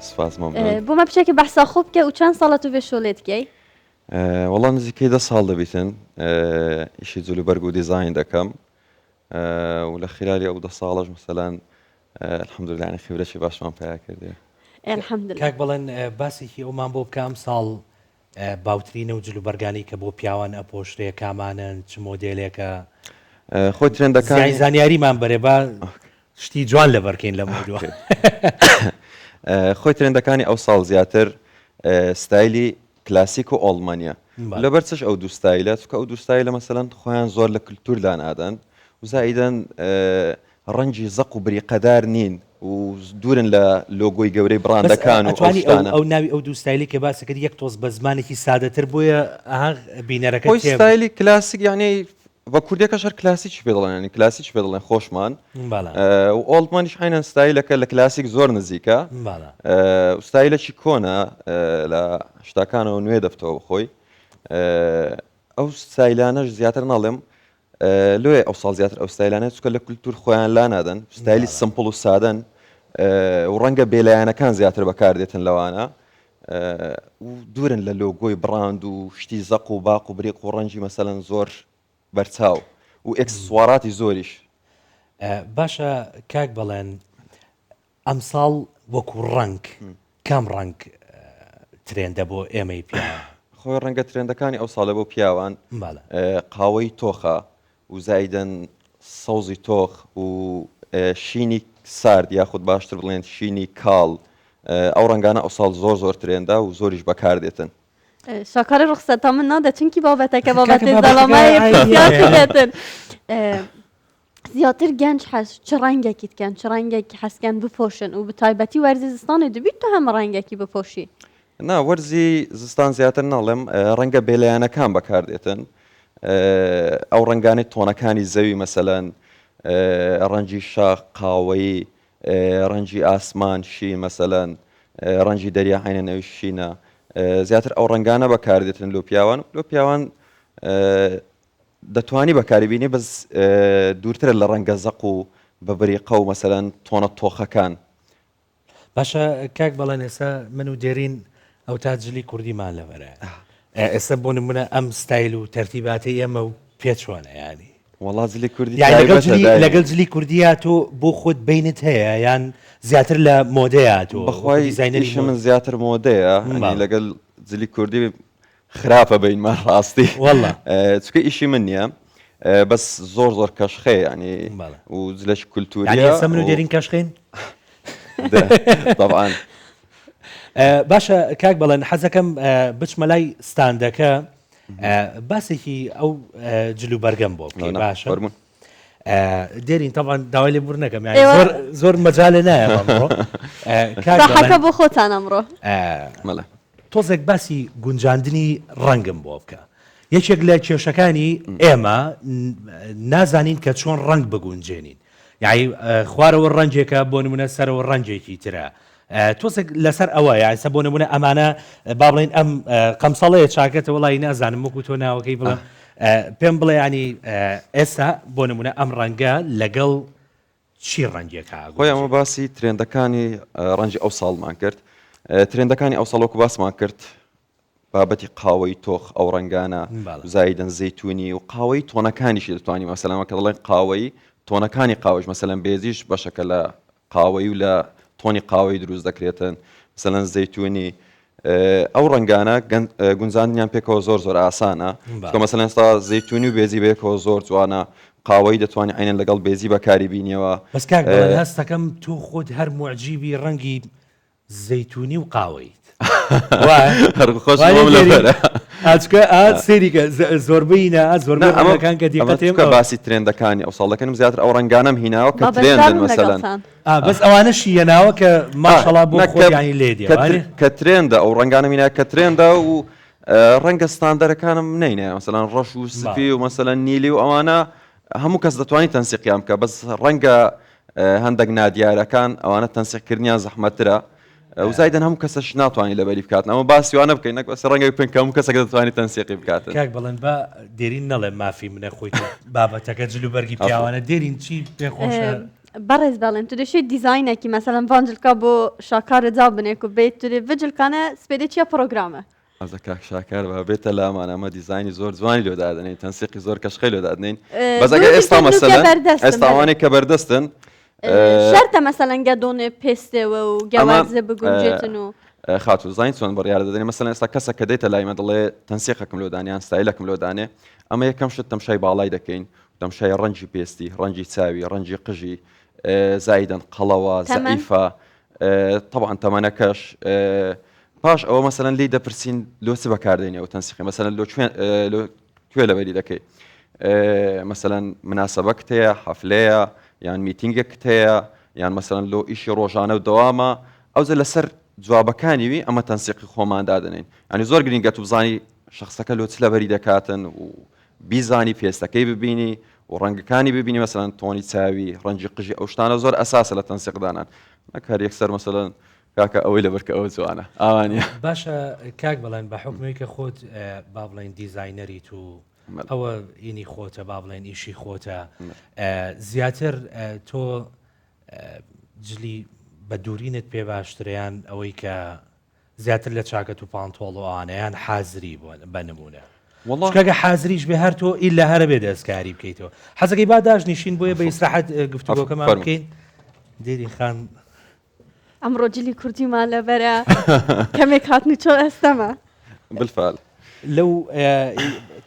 Spas mamnûn. Bo me piçekî behsa xwe bike û çend sal e tu vê şolê dikey? وەڵا نزیکەی دە ساڵ دەبیتن ئیشی جلوبەرگ و دیزاین دەکەم و لە خلالی ئەو دە ساڵەش مەسەلەن الحمدلله یعنی خبرەکی باشمان پیا کردێ. الحمدلله. کاک بەڵێن باسێکی ئەومان بۆ بکە ئەمساڵ باوترینە و جلوبەرگانەی کە بۆ پیاوان ئەپۆشرێ کامانەن چ مۆدێلێکە؟ خۆی ترێندەکانی زانیاریمان بەرێ با شتی جوان لەبەرکەین لەم دووە. خۆی ترێندەکانی ئەو ساڵ زیاتر ستایلی کلاسیک و old money ە لەبەر چش ئەو دوو ستایلە چونکە ئەو دوو ستایلە مەسەلەن خۆیان زۆر لە کلتور لانادەن و زائیدەن ڕەنگی زەق و بریقەدار نین و دوورن لە لۆگۆی گەورەی بەس بڕاندەکان و ئەو ئەتوانی ئەو شتانە. ئەو ناوی ئەو دوو ستایلەی کە باست کرد یەک تۆز بە زمانێکی سادەتر بۆیە ئەها بینەرەکە خۆی تێ ستایلی کلاسیک یانی بە کوردیەکەش هەر کلاسیکی پێ دەڵێن یانی کلاسیکی پێ دەڵێن خۆشمان بەڵێ. و old money ش عەینەن ستایلەکە لە کلاسیک زۆر نزیکە بەڵێ. و ستایلەکی کۆنە لە هەشتاکانەوە نوێ دەبتەوە بەخۆی ئەو ستایلانەش زیاتر ناڵێم لۆیە ئەوساڵ زیاتر ئەو ستایلانە چونکە لە کولتور خۆیان لانادەن ستایلی simple و سادەن و ڕەنگە بێلایەنەکان زیاتر بەکاردێتن لەوانە و دوورن لە لۆگۆی بڕاند و شتی زەق و باق و بریق و ڕەنگی مەسەلەن زۆر بەرچاو و ئێکسسواراتی زۆریش. باشە کاک بەڵێن ئەمساڵ وەکو ڕەنگ کام ڕەنگ ترێندە بۆ ئێمەی پیاوان؟ خۆی ڕەنگە ترێندەکانی ئەو ساڵە بۆ پیاوان قاوەی تۆخە و زایدەن سەوزی تۆخ و شینی سارد یاخود باشتر بڵێن شینی کاڵ ئەو ڕەنگانە ئەو ساڵ زۆر زۆر ترێندە و زۆریش بەکاردێتن. شاکاری ڕوخسەتا من نادە چونکی بابەتەکە بابەتێ زەڵامای پرسیار زیاتر گەنج حەز چ ڕەنگێکی دکەن چ ڕەنگێکی حەزکەن بپۆشن و بتایبەتی وەرزی زستانێ دبیت تو هەمە ڕەنگێکی بپۆشی؟ نا وەرزی زستان زیاتر ناڵێم ڕەنگە بێلایەنەکان بەکاردێتن ئەو ڕەنگانەی تۆنەکانی زەوی مەسەلەن ڕەنگی شاخ قاوەیی ڕەنگی ئاسمان شین مەسەلەن ڕەنگی دەریا عینەن ئەویش شینە زیاتر ئەو ڕەنگانە بەکاردێتن لۆ پیاوان لۆ پیاوان. دەتوانی بەکاری بینی بەس دوورترە لە ڕەنگە زەق و بە بریقە و مەسەلەن تۆنە تۆخەکان. باشە کاک بەڵێن ئێستا من و دێرین ئەو تا جلی کوردیمان لەبەرە ئێستا بۆ نمونە ئەم ستایل و تەرتیباتی ئێمە و پێ چۆنە ینی وەڵا جلی کوردی لەگەڵ جلی کوردیا تۆ بۆ خۆت بینت هەیە یان زیاتر لە مۆدەیە تۆ بەخوای دیزاینەری من زیاتر مۆدەیە لەگەڵ جلی کوردی خراپە بینمان ڕاستی واللە چونکە ئیشی من نییە بەس زۆر زۆر کەشخەیە ینی و جلەش کولتوریە ئێستا من و دێرین کەشخین طبعا باشە کاک بەڵێن حەزەکەم بچمە لای ستاندەکە باسێکی ئەو جل و بەرگەم بۆ بکەی باشە دێرین طبعا داوای لێ بور نەکەم زۆر زۆر مەجالێ نایە کاکە بۆ خۆتان ئەمڕۆ تۆزێک باسی گونجاندنی ڕەنگم بۆ بکە. یەکێک لە کێشەکانی ئێمە نازانین کە چۆن ڕەنگ بگونجێنین. یاعی خوارەوە ڕەنگێکە بۆ نمونە سەرەوە ڕەنگێکی ترە. تۆزێک لەسەر ئەوە یاعیسە بۆ نمونە ئەمانە با بڵێین ئەم قەمسەڵەیە چاکەتە وڵی نازانم وەکو تۆ ناوەکەی بڵێم پێم بڵێ ینی ئێستا بۆ نمونە ئەم ڕەنگە لەگەڵ چی ڕەنگێکە ئەگونجێ؟ خۆی ئەمە باسی ترێندەکانی ڕەنگی ئەو ساڵمان کرد ترێندەکانی ئەو ساڵ وەکو باسمان کرد بابەتی قاوەی تۆخ ئەو ڕەنگانە زایدن زەیتونی و قاوەی تۆنەکانیشی دەتوانی مەسەلەن کە دەڵێن قاوەی تۆنەکانی قاوەش مەسەلەن بێزیش بەشەکە لە قاوەی و لە تۆنی قاوەی دروست دەکرێتن مەسەلەن زەیتونی ئەو ڕەنگانە گونجاندنیان پێکەوە زۆر زۆر ئاسانە چونکە مەسەلەن ئێستا زەیتونی و بێزی بەیەکەوە زۆر جوانە قاوەی دەتوانی عینەن لەگەڵ بێزی بەکاری بینیەوە. بەس کاک بەڵێن هەستەکەم تۆ خۆت هەر موعجیبی ڕەنگی زەیتونی و قاوەیت وایە؟ هەر خۆش وام لەبەرە. ئاچکە ئا سەیری کە زۆربەی نا زۆربەی ڕەنگەکان کە دیقەتێم ئەمە باسی ترێندەکانی ئەو ساڵ دەکەنم زیاتر ئەو ڕەنگانەم هیناوە کە ترێندن مەسەلەن. بەس ئەوانەشی یەناوە کە ماشەڵا بۆ خۆیانی لێ دێ کە ترێندە ئەو ڕەنگانە مینا کە ترێندە و ڕەنگە ستاندەرەکانم نینە مەسەلەن ڕەش و سپی و مەسەلەن نیلی و ئەوانە هەموو کەس دەتوانانی تەنسیقیان بکە بەس ڕەنگە هەندێک نادیارەکان ئەوانە تەنسیقکردنیان زەحمەترە وزایدن هەموو کەسەش ناتوانانی لەبەری بکات ئەمە باسی وانە بکەین نەک بەس ڕەنگە پێن کە هەموو کەسێک دەتوانێت تەنسیقی بکات کاک بەڵێن با دێرین نەڵێ مافی منە خۆی بابەتەکە جل و بەرگی پیاوانە دێرین چی پێخۆشە بەڕێز بەڵێن تو دەشێ دیزاینێکی مەسەلەن ڤان جلکا بۆ شاکارە جا بنێ کو بێت تو دێ ڤجلکانە سپێدێ چیە پرۆگرامە. ئەزە کاک شاکار با بێتە لامان ئەمە دیزاینی زۆر جوانی لۆ دادەنێین تەنسیقی زۆر کەشخەی لۆ دادنین بەس ئەگەر ئێستا مەسەلەن ئێستا ئەوانەی کە بەردەستن شەرتە مەسەلەن گە دۆنێ پێستێوە و گەوازێ بگونجێتن و خاتوو زانین چۆن بڕیار دەدەین مەسەلەن ئێستا کەسە کە دێتە لای مە دەڵێ تەنسیقەکم لۆ دانێ یان ستایلەکم لۆ دانێ ئەمە یەکەم شت تەمشای باڵای دەکەین تەمشای ڕەنگی پێستی، ڕەنگی چاوی، ڕەنگی قژی، زایدەن قەڵەوە، زەعیفە، تەبعەن تەمەنەکەش، پاش ئەوە مەسەلەن لێی دەپرسین لۆ چ بەکاردێنی ئەو تەنسیقی مەسەلەن لۆ کوێ لۆ کوێ لەبەری دەکەی مەسەلەن مناسەبەکت هەیە حەفلەیە یان میتینگێکت هەیە یان مەسەلەن لۆ ئیشی ڕۆژانە و دەوامە ئەوجە لەسەر جوابەکانی وی ئەمە تەنسیقی خۆمان دادەنێین یعنی زۆر گرینگە تو بزانی شخصەکە لۆ چ لەبەری دەکاتن و بیزانی پێستەکەی ببینی و ڕەنگەکانی ببینی مەسەلەن تۆنی چاوی ڕەنگی قژی ئەو شتانە زۆر ئەساسە لە تەنسیق دانان نەک هەر یەکسەر مەسەلەن کاکە ئەوەی لەبەر کە ئەوە جوانە ئاوا نییە. باشە کاک بەڵێن بە حوکمەوەی کە خۆت با بڵێین دیزاینەریت و ئەوە ئینی خۆتە با بڵێن ئیشی خۆتە زیاتر تۆ جلی بە دوورینت پێ باشترە یان ئەوەی کە زیاتر لە چاکەت و پانتۆڵ و ئەوانە یان حازری بۆ بە نمونە وەڵا چونکە گەر حازریش بێ هەر تۆ ئیلا هەرە بێ دەستکاری بکەیتەوە حەزەکەی با داشنیشین بۆیە بە ئیسراحەت گفتوگۆکەمان فەرموو. بکەین دێری خان ئەمڕۆ جلی کوردیمان لەبەرە کەمێک هاتن و چۆ ئەستەمە. بالفعل. لەو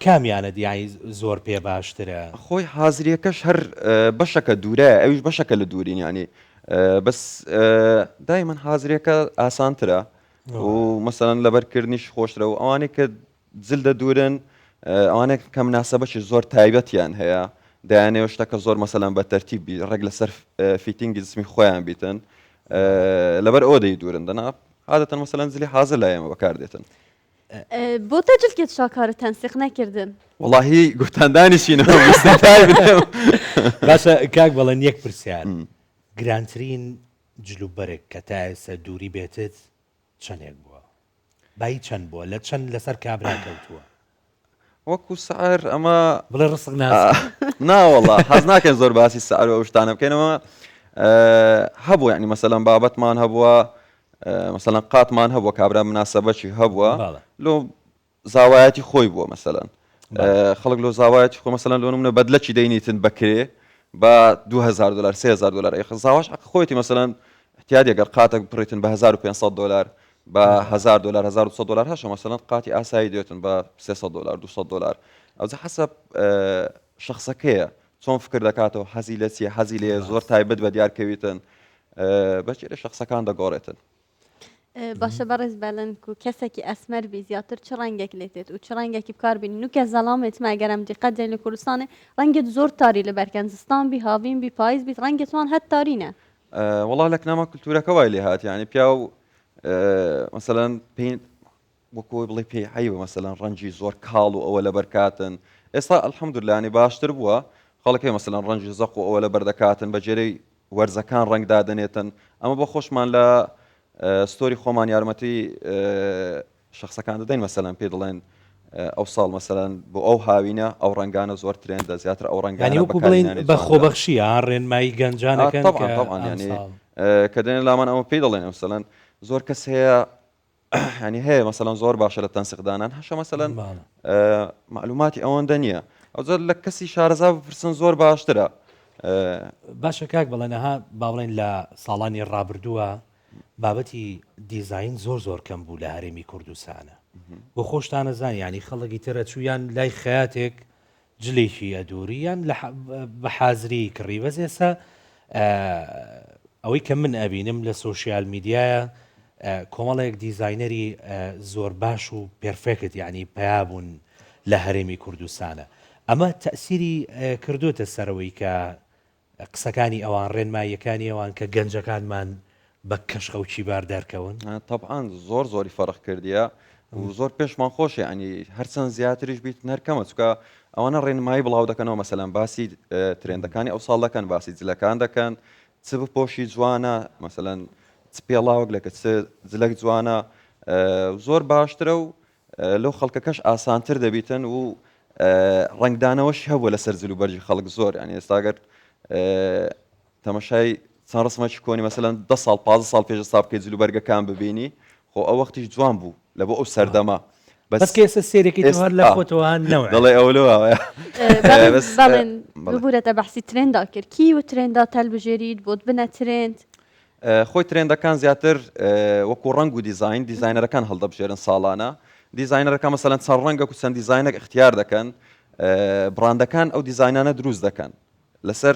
کامیانە دیانی زۆر پێ باشترە؟ خۆی حازریەکەش هەر بەشەکە دوورایە ئەویش بەشەکە لە دوورین یانی بەس دایمەن حازریەکە ئاسانترە و مەسەلەن لەبەرکردنیش خۆشترە و ئەوانەی کە جل دەدورن ئەوانێک کە مناسبەکی زۆر تایبەتیان هەیە دەیانەوە شتەکە زۆر مەسەلەن بە تەرتیب بی ڕێک لەسەر fitting ی جسمی خۆیان بیتن لەبەر ئەوە دەیدورن دەنا عادەتەن مەسەلەن جلی حازر لای ئێمە بەکاردێتن. بۆ تە جلکێت شاکارە تەنسیق نەکردن. وەڵاهی گوتان دانیشینەوە ویستم بدەم. باشە کاک بەڵێن یەک پرسیار گرانترین جلوبەرگ کە تا ئێستا دووری بێتت چەندێک بووە؟ بایی چەند بووە؟ لە چەند لەسەر کابرا کەوتووە؟ وەکو سعر ئەمە بڵێ ڕسق ناس ناوەڵا حەز ناکەین زۆر باسی سعر و ئەو شتانە بکەینەوە هەبوو یعنی مەسەلەن بابەتمان هەبووە مەسەلەن قاتمان هەبووە کابرا مناسەبەکی هەبووە لۆ زاوایەتی خۆی بووە مەسەلەن خەڵک لۆ زاوایەتی خۆ مەسەلەن لۆ نمونە بەدلەکی دەینیتن بەکرێ بە 2000 دلار 3000 دلار ئەی زاواش حەق خۆیەتی مەسەلەن احتیادی گەر قاتێک بڕیتن بە 1500 دلار بە 1000 دلار 1200 دلار هەشە مەسەلەن قاتی ئاسایی دێتن بە 300 دلار 200 دلار ئەوجا حەسەب شخصەکەیە چۆن فکر دەکاتەوە حەزی لە چیە حەزی لێ زۆر تایبەت بە دیار کەویتن بەچێ شخصەکان دەگۆڕێتن باشە بەڕێز بەلەن کو کەسێکی ئەسمەر بی زیاتر چ ڕەنگێک لێ تێت و چ ڕەنگێکی بکار بینی نوکە زەڵامێت مە ئەگەر ئەم دیقەت دەین لە کوردستانێ ڕەنگێت زۆر تاری لەبەر کەن زستان بی هاوین بی پایز بیت ڕەنگێت وان هەر تارینە. وەڵا لە کناما کولتورەکە وای لێ هات یانی پیاو مەسەلەن پێی وەکو ئەوەی بڵێ پێی عەیبە مەسەلەن ڕەنگی زۆر کاڵ و ئەوە لەبەر کاتن ئێستا الحمدلله ینی باشتر بووە خەڵک هەیە مەسەلەن ڕەنگی زەق و ئەوە لەبەر دەکاتن بە جێرەی وەرزەکان ڕەنگ دادەنێتن ئەمە بۆ خۆشمان لە ستۆری خۆمان یارمەتی شخصەکان دەدەین مەسەلەن پێ دەڵێن ئەو ساڵ مەسەلەن بۆ ئەو هاوینە ئەو ڕەنگانە زۆر ترێندە زیاتر ئەو ڕەنگانە یانی وەکو بڵێین بە خۆبەخشی ها ڕێنمایی گەنجانەکەن طبعا طبعا یانی کە دێنە لامان ئەمە پێی دەڵێن مەسەلەن زۆر کەس هەیە ینی هەیە مەسەلەن زۆر باشە لە تەنسیق دانان هەشە مەسەلەن معلوماتی ئەوەندە نییە ئەو لە کەسی شارەزا بپرسن زۆر باشترە. باشە کاک بەڵێن ئەها با بڵێن لە ساڵانی ڕابردووە بابەتی دیزین زۆر زۆر کەم بوو لە هەرێمی کوردستانە بۆ خۆشتانە زان ینی خەڵکی ترە چویان لای خەیاتێک جلێکی ئەدووری یان بە حازری کڕی بەس ئێستا ئەوەی کە من ئەبینم لە سۆشیال میدیایە کۆمەڵێک دیزینەری زۆر باش و perfect یعنی پیا بوون لە هەرێمی کوردستانە ئەمە تەسیری کردوتە سەرەوەی کە قسەکانی ئەوان، ڕێنماییەکانی ئەوان کە گەنجەکانمان بە کەشخە و کیبار دەرکەون؟ تەبعەن زۆر زۆری فەرق کردیە و زۆر پێشمان خۆشە یانی هەرچەند زیاتریش بیت هەر کەمە چونکە ئەوانە ڕێنمایی بڵاو دەکەنەوە مەسەلەن باسی ترێندەکانی ئەو ساڵ دەکەن باسی جلەکان دەکەن چ بپۆشی جوانە مەسەلەن چ پێڵاوەک لەکە چ جلەک جوانە زۆر باشترە و لەو خەڵکەکەش ئاسانتر دەبیتن و ڕەنگدانەوەشی هەبووە لەسەر جل و بەرگی خەڵک زۆر یانی ئێستا گەر تەمەشای چەند ڕسمێکی کۆنی مەسەلەن دە ساڵ پ ساڵ پێش ئێستا بکەیت جل و بەرگەکان ببینی خۆ ئەو وەختیش جوان بوو لە بۆ ئەو سەردەمە بەس کە ئێستا سێرێکی تۆ هەر لە خۆتەوە نەوە دەڵێ ئەو لەوە بەڵێن ببورە تە بەحسی ترێندا کرد کی و ترێندا تەلبژێریت بۆت بنە ترێند خۆی ترێندەکان زیاتر وەکو ڕەنگ و دیزاین دیزاینەرەکان هەڵدەبژێرن ساڵانە دیزاینەرەکان مەسەلەن چەند ڕەنگەک و چەند دیزاینێک اختیار دەکەن بڕاندەکان ئەو دیزاینانە دروست دەکەن لەسەر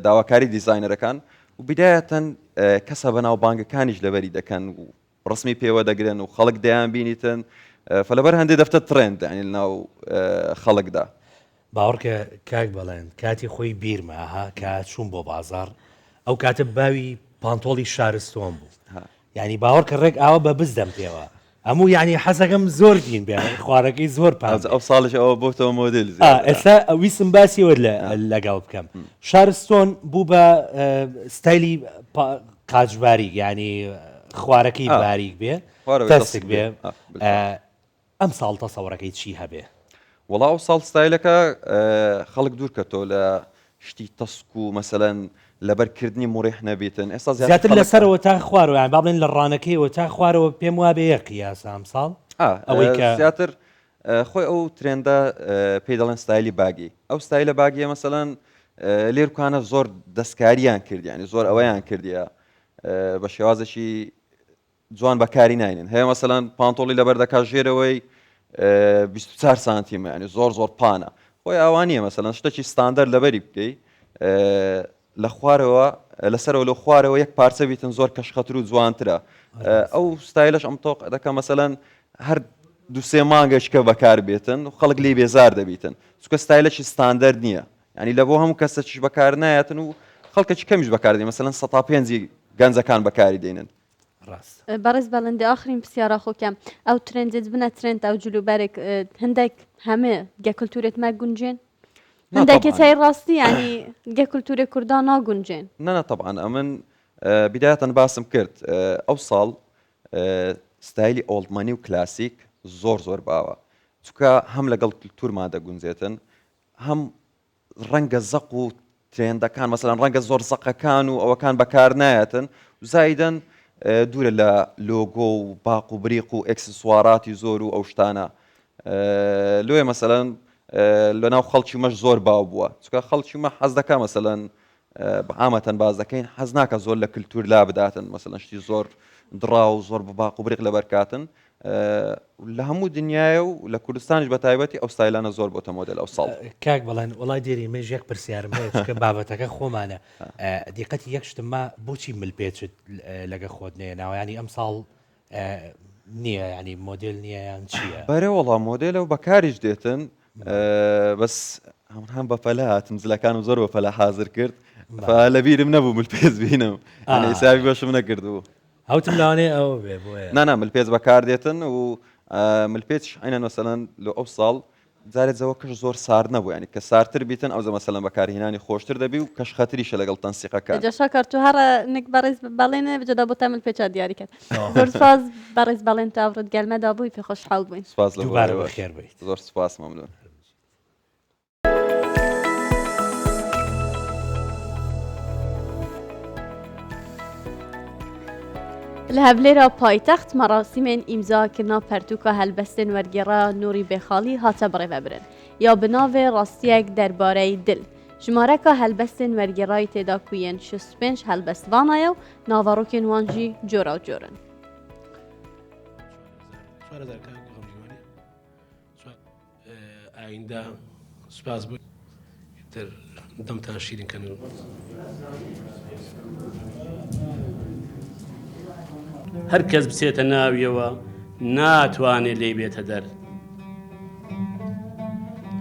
داواکاری دیزاینەرەکان و بدایەتەن کەسە بەناوبانگەکانیش لەبەری دەکەن و ڕسمی پێوە دەگرن و خەڵک دەیان بینیتن فلەبەر هەندێ دەفتە ترێند یعنی لەناو خەڵکدا. باوەڕکە کاک بەڵێن کاتی خۆی بیرمە ها کە چووم بۆ بازاڕ ئەو کاتە باوی پانتۆڵی شارستۆن بوو یعنی باوەڕکە ڕێک ئاوە بە بز دەم پێوە هەموو یعنی حەزەکەم زۆر دین بێ خوارەکەی زۆر پان ئەو ساڵش ئەوە بۆتەوە مۆدێل ئێستا ویستم باسی وە لەگەڵ بکەم شارستۆن بوو بە ستایلی قاچ باریک یعنی خوارەکەی باریک بێ تەسک بێ ئەم ساڵ تەسەوڕەکەی چی هەبێ؟ وەڵا ئەو ساڵ ستایلەکە خەڵک دوور کەتەوە لە شتی تەسک و مەسەلەن لەبەر کردنی موریح نەبیتن ئێستا زیاتر لە سەرەوە تا خوارەوە یان با بڵێن لە ڕانەکەیەوە تا خوارەوە پێم وابێ یەک قیاسە ئەم ساڵ ئەوەی کە زیاتر خۆی ئەو ترێندە پێی دەڵێن ستایلی baggy ئەو ستایلە baggy یە مەسەلەن لێرکانە زۆر دەستکاریان کردیانی زۆر ئەوەیان کردیە بە شێوازێکی جوان بەکاری ناینن هەیە مەسەلەن پانتۆڵی لەبەر دەکات ژێرەوەی 24 سانتیمە ینی زۆر زۆر پانە خۆی ئاوا نییە مەسەلەن شتێکی ستاندەر لەبەری بکەی لە خوارەوە لەسەرەوە لە خوارەوە یەک پارچە بیتن زۆر کەشخەتر و جوانترە ئەو ستایلش ئەم تۆق دەکە مەسەلەن هەر دوسێ مانگەشکە بەکار بێتن و خەڵک لی بێزار دەبیتن چکە ستایلێکی ستاندەر نییە ینی لە بۆ هەموو کەسەکیش بەکار نایەتن و خەڵکەکی کەمیش بەکاردێن مەسەلەن سەتا پێنجی گەنجەکان بەکاری دێنن ڕاستە. بەڕێز بەڵێن دێ ئاخرین پرسیارا خۆ کەم ئەو ترێندێت بنە ترێند ئەو جل و بەرگ هەندێک هەمێ گە کلتورێت مە گونجێن نا هەندێکێ طبعا تای ڕاستی یعنی گە کلتورێ کوردا ناگونجێن نا نا طبعا ئەمن بدایەتەن باسم کرد ئەو ساڵ ستایلی old money و کلاسیک زۆر زۆر باوە. چونکە هەم لەگەڵ کلتورما دەگونجێتن هەم ڕەنگە زەق و ترێندەکان مەسەلەن ڕەنگە زۆر زەقەکان و ئەوەکان بەکار نایەتن زایدەن دوورە لە لۆگۆ و باق و بریق و ئێکسسواراتی زۆر و ئەو شتانە لۆیە مەسەلەن لە ناو خەڵکی مەش زۆر باو بووە چکە خەڵکی مە حەز دەکا مەسەلەن عامەتەن باز دەکەین حەز ناکە زۆر لە کللتور لا بداتن مەسەلەن شتی زۆر دڕا و زۆر بەباق و بریق لەبەر کاتن لە هەموو دنیایە و لە کوردستانیش بە تایبەتی ئەو ستایلانە زۆر بۆتە مۆدێل ئەو ساڵ. کاک بەڵێن وەڵای دێری منیش یەک پرسیارم هەیە چونکە بابەتەکە خۆمانە دیقەتی یەک شتم ما بۆچی ملپێچت لەگە خۆت نێناوە ینی ئەم ساڵ نییە ینی مۆدێل نییە یان چییە؟ بەرێ وەڵا مۆدێلە و بەکاریش دێتن بەس هەم بەپەلە هاتم جلەکانم زۆر بەپەلە حازر کرد لەبیرم نەبوو ملپێچ بینم حسابی بەشم نەکردبوو. هەوتم لەوانەیە ئەوە بێ بۆیە. نا نا ملپێچ بەکار دێتن و ملپێچ عینەن مەسەلەن لۆ ئەو ساڵ جارێ جەوە کەش زۆر سارد نەبوو یانی کە ساردتر بیتن ئەوجە مەسەلەن بەکارهینانی خۆشتر دەبی و کەش خەتریشە لەگەڵ تەنسیقەکان. جا شاکار تو هەڕ نک بەڕێز بەڵێنە بجدا بۆ تە ملپێچا دیاری کەت زۆر سپاس بەڕێز بەڵێن تا ئەوڕۆت گەلمە دا بووی پێ خۆشحاڵ بووین. سپاس لە دووبارە بەخێر بێیت. زۆر سپاس مەمنون. Li Hevlêra paytext merasîmên îmzakirina pertûka helbestên wergêra Nûrî Bêxalî hate birêvebirin. Ya bi navê Rastiyek derbareyî dil. Jimareka helbestên wergêrayî tê de ku yên 65 helbestvana ye û naverokên wan jî cora cor in. ئایندە سوپاس بۆ تر دەمتان شیرین کەن و. هەر کەس بچێتە ناویەوە ناتوانێت لێی بێتە دەر.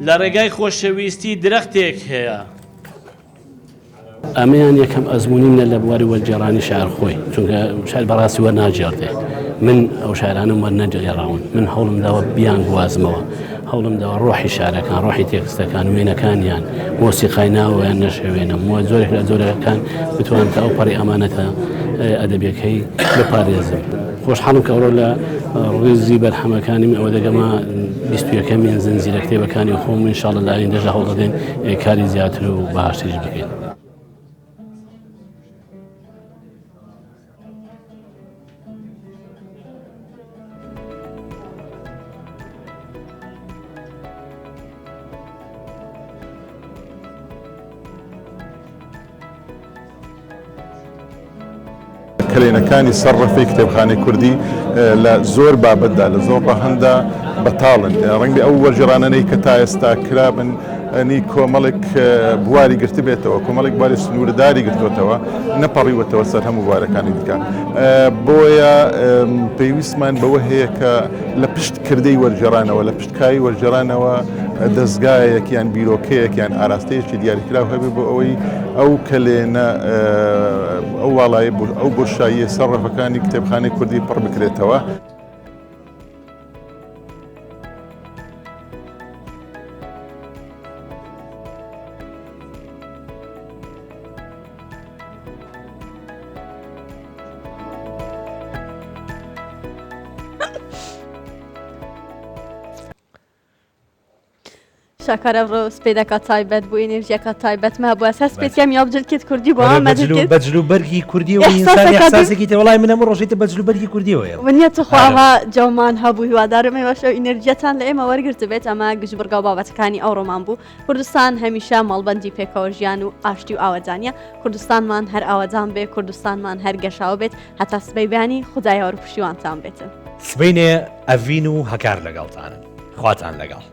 لە ڕێگای خۆشەویستی درەختێک هەیە. ئەمەیان یەکەم ئەزموونی منە لە بواری وەرگێڕانی شعر خۆی، چونکە شعر بەڕاستی وەرناگێڕدرێ، من ئەو شعرانەم وەرنەگێڕاون، من هەوڵم داوە بیانگوازمەوە، هەوڵم داوە ڕۆحی شعرەکان، ڕۆحی تێکستەکان، وێنەکانیان، مۆسیقای ناوەوەیان نەشێوێنم و جۆرێک لە جۆرەکان بتوانم تا ئەوپەڕی ئەمانەتە ئەدەبیەکەی بپارێزم. خۆشحاڵم کە ئەوڕۆ لە ڕیزی بەرهەمەکانی من ئەوە دەگەمە 21ەمین زنجیرە کتێبەکانی خۆم و ئینشاڵڵا لە ئایندەشدا هەوڵ دەدەین کاری زیاتر و باشتریش بکەین. کەلێنەکانی سەر ڕەفەی کتێبخانەی کوردی لە زۆر بابەتدا لە زۆر ڕەهەندا بەتاڵن ڕەنگبێ ئەو وەرگێڕانانەی کە تا ئێستا کرابن نی کۆمەڵێک بواری گرتبێتەوە کۆمەڵێک بواری سنوورداری گرتوێتەوە نەپەڕیوەتەوە سەر هەموو بوارەکانی دیکە بۆیە پێویستمان بەوە هەیە کە لە پشت کردەی وەرگێڕانەوە لە پشت کاری وەرگێڕانەوە دەزگایەک یان بیرۆکەیەک یان ئاراستەیەکی دیاریکراو هەبێ بۆ ئەوەی ئەو کەلێنە ئەو واڵایی ئەو بۆشاییە سەر ڕەفەکانی کتێبخانەی کوردی پڕ بکرێتەوە. شاکار ئەمڕۆ سپێدەکە تایبەت بوو ئێنێرژیەکە تایبەت مە بووە سەر سپێتیام یا بجلکێت کوردی بۆ بەجل و بەرگی کوردی و ئینسانی تێ وڵای منەم ڕۆژیتە بەجل و بەرگی کوردیەوەیە منیە تخواها جامان هەبوو هیوادارم ئێوەش ئەو ئینێرژیەتان لە ئێمە وەرگرت بێت ئەمە گشت بڕگا و بابەتەکانی ئەوڕۆمان بوو کوردستان هەمیشە مەڵبەندی پێکەوە ژیان و ئاشتی و ئاوەدانیە کوردستانمان هەر ئاوەدان بێ کوردستانمان هەر گەشاوە بێت هەتا سبەی بەیانی خودای هەور پشتیوانتان بێتن. سبەینێ ئەڤین و هەکار لەگەڵتانن خواتان لەگەڵ.